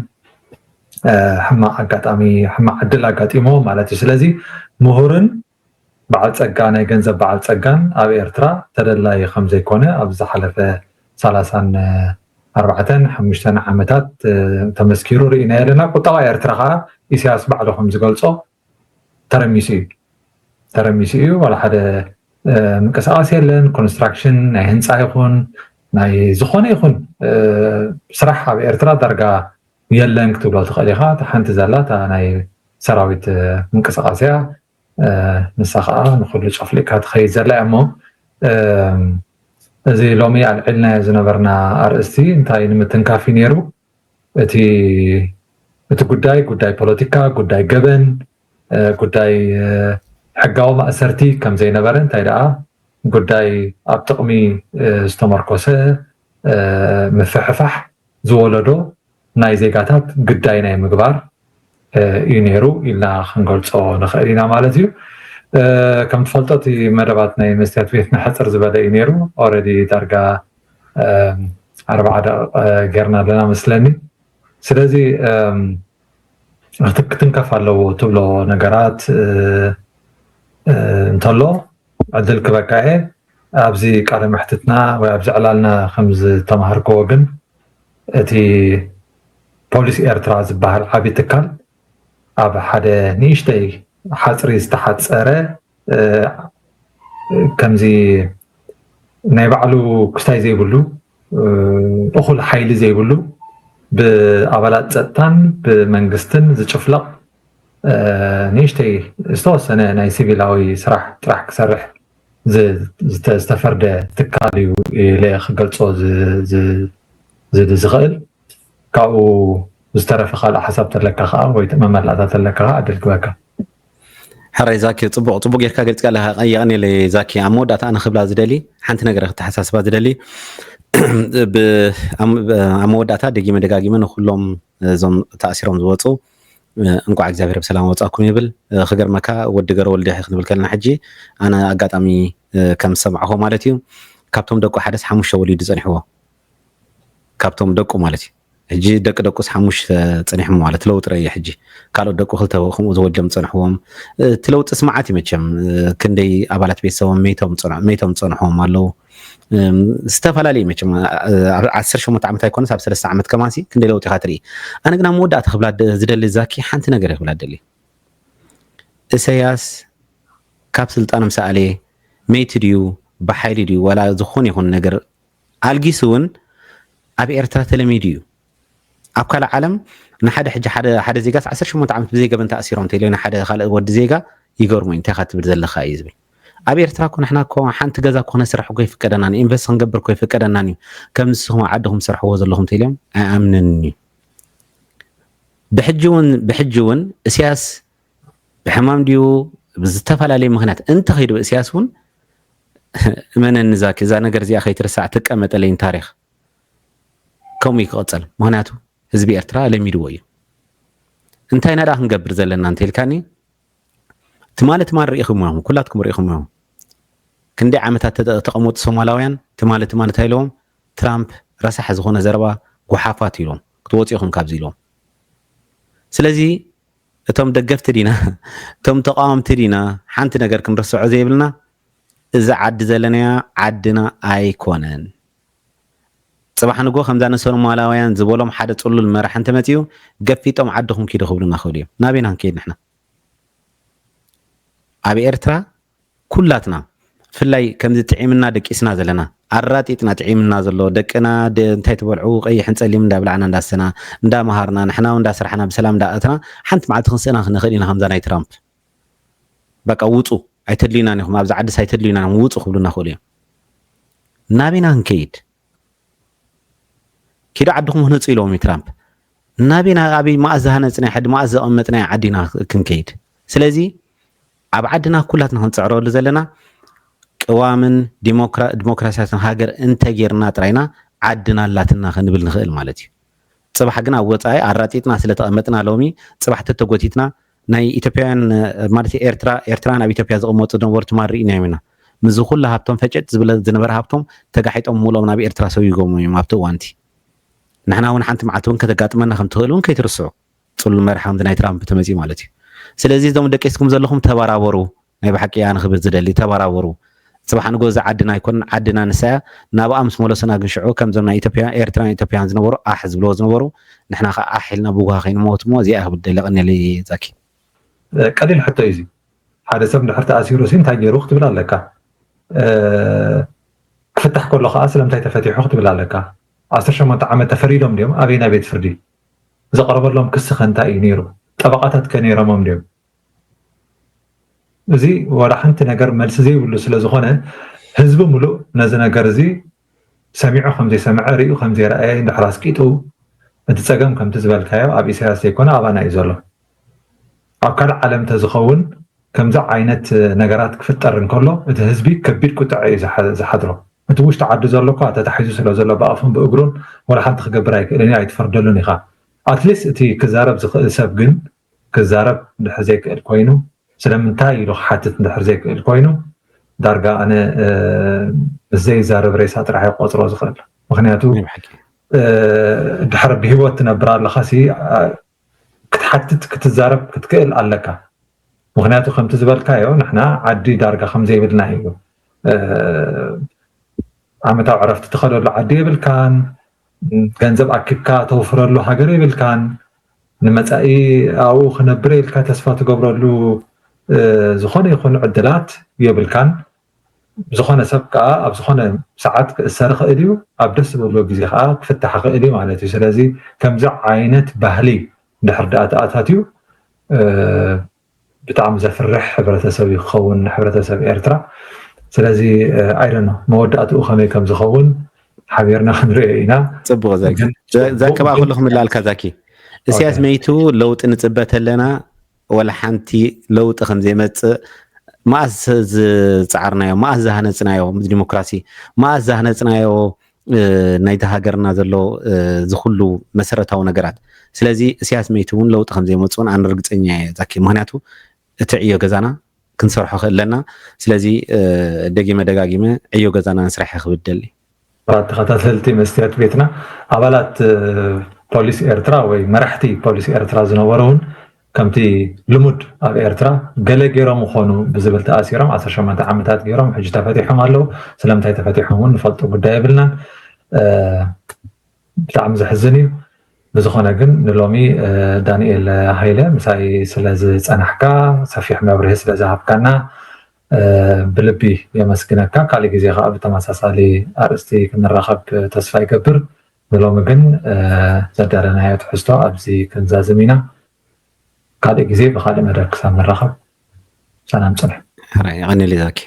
ሕማቅ ኣጋጣሚ ሕማቅ ዕድል ኣጋጢሞ ማለት እዩ። ስለዚ ምሁርን በዓል ፀጋ ናይ ገንዘብ በዓል ፀጋን ኣብ ኤርትራ ተደላይ ከምዘይኮነ ኣብ ዝሓለፈ ሰላሳን ኣርባዕተን ሓሙሽተን ዓመታት ተመስኪሩ ርኢና ኣለና። ቁጠባ ኤርትራ ከዓ ኢሳያስ ባዕሉ ከም ዝገልጾ ተረሚሱ እዩ ተረሚሱ እዩ። ዋላ ሓደ ምንቅስቃስ የለን። ኮንስትራክሽን ናይ ህንፃ ይኹን ናይ ዝኾነ ይኹን ስራሕ ኣብ ኤርትራ ዳርጋ የለን ክትብሎ ትኽእል ኢኻ። እታ ሓንቲ ዘላ እታ ናይ ሰራዊት ምንቅስቃስ እያ። ንሳ ከዓ ንኩሉ ጨፍሊቅካ ትኸይድ ዘላ እያ። እሞ እዚ ሎሚ ኣልዒልናዮ ዝነበርና ኣርእስቲ እንታይ ንምትንካፍ እዩ ነይሩ? እቲ እቲ ጉዳይ ጉዳይ ፖለቲካ፣ ጉዳይ ገበን፣ ጉዳይ ሕጋዊ ማእሰርቲ ከም ዘይነበረ፣ እንታይ ደኣ ጉዳይ ኣብ ጥቕሚ ዝተመርኮሰ ምፍሕፋሕ ዝወለዶ ናይ ዜጋታት ግዳይ ናይ ምግባር እዩ ነይሩ ኢልና ክንገልፆ ንኽእል ኢና ማለት እዩ። ከም ትፈልጦ እቲ መደባት ናይ መስትያት ቤትና ሕፅር ዝበለ እዩ ነይሩ። ኦረዲ ዳርጋ ኣርባዓ ደቂቕ ጌርና ኣለና መስለኒ። ስለዚ ክትክትንከፍ ኣለዎ ትብሎ ነገራት እንተሎ ዕድል ክበካ እየ። ኣብዚ ቃለ መሕትትና ወይ ኣብዚ ዕላልና ከም ዝተማሃርክዎ ግን እቲ ፖሊስ ኤርትራ ዝበሃል ዓብዪ ትካል ኣብ ሓደ ንእሽተይ ሓፅሪ ዝተሓፀረ ከምዚ ናይ ባዕሉ ክስታይ ዘይብሉ እኹል ሓይሊ ዘይብሉ ብኣባላት ፀጥታን ብመንግስትን ዝጭፍለቕ ንእሽተይ ዝተወሰነ ናይ ሲቪላዊ ስራሕ ጥራሕ ክሰርሕ ዝተፈርደ ትካል እዩ ኢለ ክገልፆ ዝኽእል። ካብኡ ዝተረፈ ካልእ ሓሳብ ተለካ ከዓ ወይ መመላእታ ተለካ ከዓ ዕድል ክበካ። ሕራይ ዛኪ፣ ፅቡቅ ፅቡቅ ጌርካ ገሊፅካ ኣለካ። የቀንየለይ ዛኪ። ኣብ መወዳእታ ኣነ ክብላ ዝደሊ ሓንቲ ነገር ክተሓሳስባ ዝደሊ ኣብ መወዳእታ ደጊመ ደጋጊመ ንኩሎም እዞም ተኣሲሮም ዝወፁ እንቋዕ እግዚኣብሔር ብሰላም ወፃኩም ይብል። ክገርመካ ወዲ ገረወልዲ ክንብል ከለና ሕጂ ኣነ ኣጋጣሚ ከም ዝሰማዕኹ ማለት እዩ ካብቶም ደቁ ሓደስ ሓሙሽተ ወሊዱ ፀኒሕዎ ካብቶም ደቁ ማለት እዩ። ሕጂ ደቂ ደቁስ ሓሙሽተ ፀኒሖም ማለት ለውጢ ረየ ሕጂ ካልኦት ደቁ ክልተ ከምኡ ዝወልዶም ፀንሕዎም እቲ ለውጢ ስማዓት እዩ መቸም ክንደይ ኣባላት ቤተሰቦም መይቶም ፀንሖም ኣለዉ ዝተፈላለዩ መቸም ዓሰርተ ሸሞንተ ዓመት ኣይኮነስ ኣብ ሰለስተ ዓመት ከማሲ ክንደይ ለውጢ ኢካ ትርኢ ኣነ ግን ኣብ መወዳእታ ክብላ ዝደሊ ዛኪ ሓንቲ ነገር ክብላ ደሊ እሰያስ ካብ ስልጣን ምስ ኣልየ መይቲ ድዩ ብሓይሊ ድዩ ዋላ ዝኾነ ይኹን ነገር ኣልጊሱ እውን ኣብ ኤርትራ ተለሚዱ እዩ ኣብ ካልእ ዓለም ንሓደ ሕጂ ሓደ ሓደ ዜጋስ ዓሰርተ ሸሞንተ ዓመት ብዘይ ገበን ተኣሲሮም እንተኢለ ንሓደ ካልእ ወዲ ዜጋ ይገርሞ እዩ እንታይ ኢኻ ትብል ዘለኻ እዩ ዝብል ኣብ ኤርትራ እኮ ንሕና እኮ ሓንቲ ገዛ እኮ ክነስርሕ እኮ ይፍቀደናን ኢንቨስት ክንገብር እኮ ይፍቀደናን እዩ። ከም ንስኹም ዓድኹም ትሰርሕዎ ዘለኹም ተኢሎም ኣይኣምንን እዩ። ብሕጂ እውን ብሕጂ እውን እስያስ ብሕማም ድዩ ብዝተፈላለየ ምክንያት እንተኸይዱ እስያስ እውን እመነኒ ዛኪ እዛ ነገር እዚኣ ከይትርሳዕ ትቀመጠለይን ታሪኽ ከምኡ እዩ ክቐጸል። ምክንያቱ ህዝቢ ኤርትራ ለሚድዎ እዩ። እንታይ ኢና ደኣ ክንገብር ዘለና እንተኢልካኒ ትማሊ ትማሊ ርኢኹም ኢኹም ኩላትኩም ርኢኹም ኢኹም። ክንደይ ዓመታት ተቐመጡ ሶማላውያን ትማሊ ትማሊ እንታይ ኢለዎም? ትራምፕ ረሳሕ ዝኾነ ዘረባ ጓሓፋት ኢሎም ክትወፁ ኢኹም ካብዚ ኢሎም። ስለዚ እቶም ደገፍቲ ዲና እቶም ተቃወምቲ ዲና ሓንቲ ነገር ክንርስዖ ዘይብልና እዚ ዓዲ ዘለናያ ዓድና ኣይኮነን። ፅባሕ ንጎ ከምዛ ንሶማላውያን ዝበሎም ሓደ ፅሉል መራሕ እንተመፅኡ ገፊጦም ዓድኹም ኪዱ ክብሉና ክብሉ እዮም። ናበይና ክንከይድ ንሕና? ኣብ ኤርትራ ኩላትና ብፍላይ ከምዚ ጥዒምና ደቂስና ዘለና ኣራጢጥና ጥዒምና ዘሎ ደቅና እንታይ ትበልዑ ቀይሕን ፀሊም እንዳብላዕና እንዳስተና እንዳመሃርና ንሕና እንዳስራሕና ብሰላም እንዳኣትና ሓንቲ መዓልቲ ክንስእና ክንኽእል ኢና ከምዛ ናይ ትራምፕ በቃ ውፁ ኣይተድልዩናን ኢኹም ኣብዚ ዓድስ ኣይተድልዩናን ውፁ ክብሉና ክእሉ እዮም ናበይና ክንከይድ ኪዱ ዓድኹም ህነፁ ኢለዎም እዩ ትራምፕ ናበይና ኣበይ መኣዝ ዝሃነፅናይ ሕዲ መኣዝ ዘቐመጥናይ ዓዲና ክንከይድ ስለዚ ኣብ ዓድና ኩላትና ክንፅዕረሉ ዘለና ቅዋምን ዲሞክራሲያትን ሃገር እንተጌርና ጥራይና ዓድና ኣላትና ክንብል ንኽእል ማለት እዩ ፅባሕ ግን ኣብ ወፃኢ ኣራጢጥና ስለተቐመጥና ሎሚ ፅባሕ ተተጎቲትና ናይ ኢትዮጵያውያን ማለት ኤርትራ ኤርትራን ኣብ ኢትዮጵያ ዝቕመጡ ዝነበሩ ትማል ርኢናዮም ኢና ምስዚ ኩሉ ሃብቶም ፈጨጥ ዝብለ ዝነበረ ሃብቶም ተጋሒጦም ሙሎም ናብ ኤርትራ ሰጉጎም እዮም ኣብቲ እዋንቲ ንሕና እውን ሓንቲ መዓልቲ እውን ከተጋጥመና ከም ትኽእል እውን ከይትርስዑ ፅሉል መርሓ ከምዚ ናይ ትራምፕ ተመፅኡ ማለት እዩ ስለዚ እዞም ደቂስኩም ዘለኹም ተበራበሩ ናይ ብሓቂ ኣነ ክብል ዝደሊ ተበራበሩ ፅባሕ ንጎ እዚ ዓድና ኣይኮንን ዓድና ንሳያ ናብኣ ምስ መለሱና ግን ሽዑ ከምዞም ናይ ኢትዮጵያ ኤርትራን ኢትዮጵያን ዝነበሩ ኣሕ ዝብልዎ ዝነበሩ ንሕና ከዓ ኣሕ ኢልና ብጓሃ ከይንመወት እሞ እዚኣ ክብል ደሊ ቀኒለይ ዛኪ ቀሊል ሕቶ እዩ ሓደ ሰብ እንድሕር ተኣሲሩ ሲ እንታይ ገይሩ ክትብል ኣለካ ክፍታሕ ከሎ ከዓ ስለምንታይ ተፈቲሑ ክትብል ኣለካ ዓሰርተ ሸሞንተ ዓመት ተፈሪዶም ድዮም ኣበይና ቤት ፍርዲ ዘቕረበሎም ክሲ ከ እንታይ እዩ ነይሩ ጠበቃታት ከ ነይሮሞም ድዮም እዚ ዋላ ሓንቲ ነገር መልሲ ዘይብሉ ስለ ዝኾነ ህዝቢ ሙሉእ ነዚ ነገር እዚ ሰሚዑ ከም ዘይሰምዐ ሪኡ ከም ዘይረኣየ እንድሕር ኣስቂጡ እቲ ፀገም ከምቲ ዝበልካዮ ኣብ ኢሳያስ ዘይኮነ ኣባና እዩ ዘሎ ኣብ ካልእ ዓለም ተዝኸውን ከምዚ ዓይነት ነገራት ክፍጠር እንከሎ እቲ ህዝቢ ከቢድ ቁጥዐ እዩ ዝሓድሮ እቲ ውሽጢ ዓዲ ዘሎ እኳ ተታሒዙ ስለ ዘሎ ብኣፉን ብእግሩን ወላ ሓንቲ ክገብር ኣይክእልን እዩ ኣይትፈርደሉን ኢኻ ኣትሊስት እቲ ክዛረብ ዝኽእል ሰብ ግን ክዛረብ እንድሕር ዘይክእል ኮይኑ ስለምንታይ ኢሉ ክሓትት እንድሕር ዘይክእል ኮይኑ ዳርጋ ኣነ ምስ ዘይዛረብ ሬሳ ጥራሕ ይቆፅሮ ዝኽእል ምክንያቱ ድሕር ብሂወት ትነብር ኣለኻ ሲ ክትሓትት ክትዛረብ ክትክእል ኣለካ ምክንያቱ ከምቲ ዝበልካዮ ንሕና ዓዲ ዳርጋ ከምዘይብልና እዩ ዓመታዊ ዕረፍቲ ትኸደሉ ዓዲ የብልካን፣ ገንዘብ ኣኪብካ ተውፍረሉ ሃገር የብልካን፣ ንመጻኢ ኣብኡ ክነብር ኢልካ ተስፋ ትገብረሉ ዝኾነ ይኹን ዕድላት የብልካን። ዝኾነ ሰብ ከኣ ኣብ ዝኾነ ሰዓት ክእሰር ይኽእል እዩ፣ ኣብ ደስ ዝበሎ ግዜ ከኣ ክፍታሕ ይኽእል እዩ ማለት እዩ። ስለዚ ከምዚ ዓይነት ባህሊ እንድሕር ደኣ ተኣታትዩ ብጣዕሚ ዘፍርሕ ሕብረተሰብ እዩ ክኸውን ንሕብረተሰብ ኤርትራ። ስለዚ I don't know መወዳእትኡ ከመይ ከም ዝኸውን ሓቢርና ክንሪኦ ኢና። ጽቡቕ ዛኪ። ግን ዛኪ ጽቡቕ ከኣ ግን ኩሉ ክምልኣልካ ዛኪ። እስያስ ኦኬ። መይቱ ለውጢ ንጽበ ተለና ወላ ሓንቲ ለውጢ ከም ዘይመጽእ መኣስ ዝጻዓርናዮ መኣስ ዝሃነጽናዮ ዲሞክራሲ መኣስ ዝሃነጽናዮ ናይቲ ሃገርና ዘሎ እዚ ኩሉ መሰረታዊ ነገራት ስለዚ እስያስ መይቱ እውን ለውጢ ከም ዘይመፅኡን ኣነ ርግፀኛ እየ ዛኪ ምክንያቱ እቲ ዕዮ ገዛና ክንሰርሖ ክእለና ስለዚ ደጊመ ደጋጊመ ዕዮ ገዛና ንስራሕ ክብል ደሊ ተኸታተልቲ መስትያት ቤትና ኣባላት ፖሊስ ኤርትራ ወይ መራሕቲ ፖሊስ ኤርትራ ዝነበሩ እውን ከምቲ ልሙድ ኣብ ኤርትራ ገለ ገይሮም ይኾኑ ብዝብል ተኣሲሮም ዓሰርተ ሸሞንተ ዓመታት ገይሮም ሕጂ ተፈቲሖም ኣለዉ። ስለምንታይ ተፈቲሖም እውን ንፈልጦ ጉዳይ የብልናን። ብጣዕሚ ዘሕዝን እዩ። ብዝኾነ ግን ንሎሚ ዳንኤል ሃይለ ምሳይ ስለዝፀናሕካ ሰፊሕ መብርሂ ስለዝሃብካና ብልቢ የመስግነካ። ካልእ ግዜ ከዓ ብተመሳሳሊ ኣርእስቲ ክንራኸብ ተስፋ ይገብር። ንሎሚ ግን ዘዳለናዮ ትሕዝቶ ኣብዚ ክንዛዝም ኢና። ካልእ ግዜ ብኻልእ መደብ ክሳብ ንራኸብ ሰላም ፅንሑ። ሕራይ የቐንየለይ ዛኪ።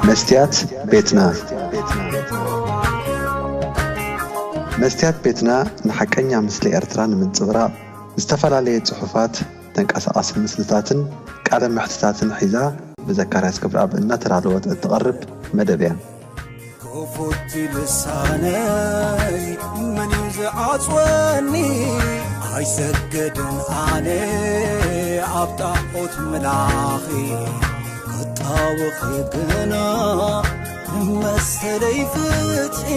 መስትያት ቤትና። መስትያት ቤትና ንሓቀኛ ምስሊ ኤርትራ ንምንጽብራቕ ዝተፈላለየ ጽሑፋት፣ ተንቀሳቓሲ ምስልታትን ቃለ መሕትታትን ሒዛ ብዘካርያስ ክብረኣብ እናተዳለወት እትቐርብ መደብ እያ። ክፉት ልሳነይ መን እዩ ዝዓጽወኒ? ኣይሰግድን ኣነ ኣብ ጣዖት ምላኺ፣ ክጣወኺ ግና ንመሰለይ ፍትሒ።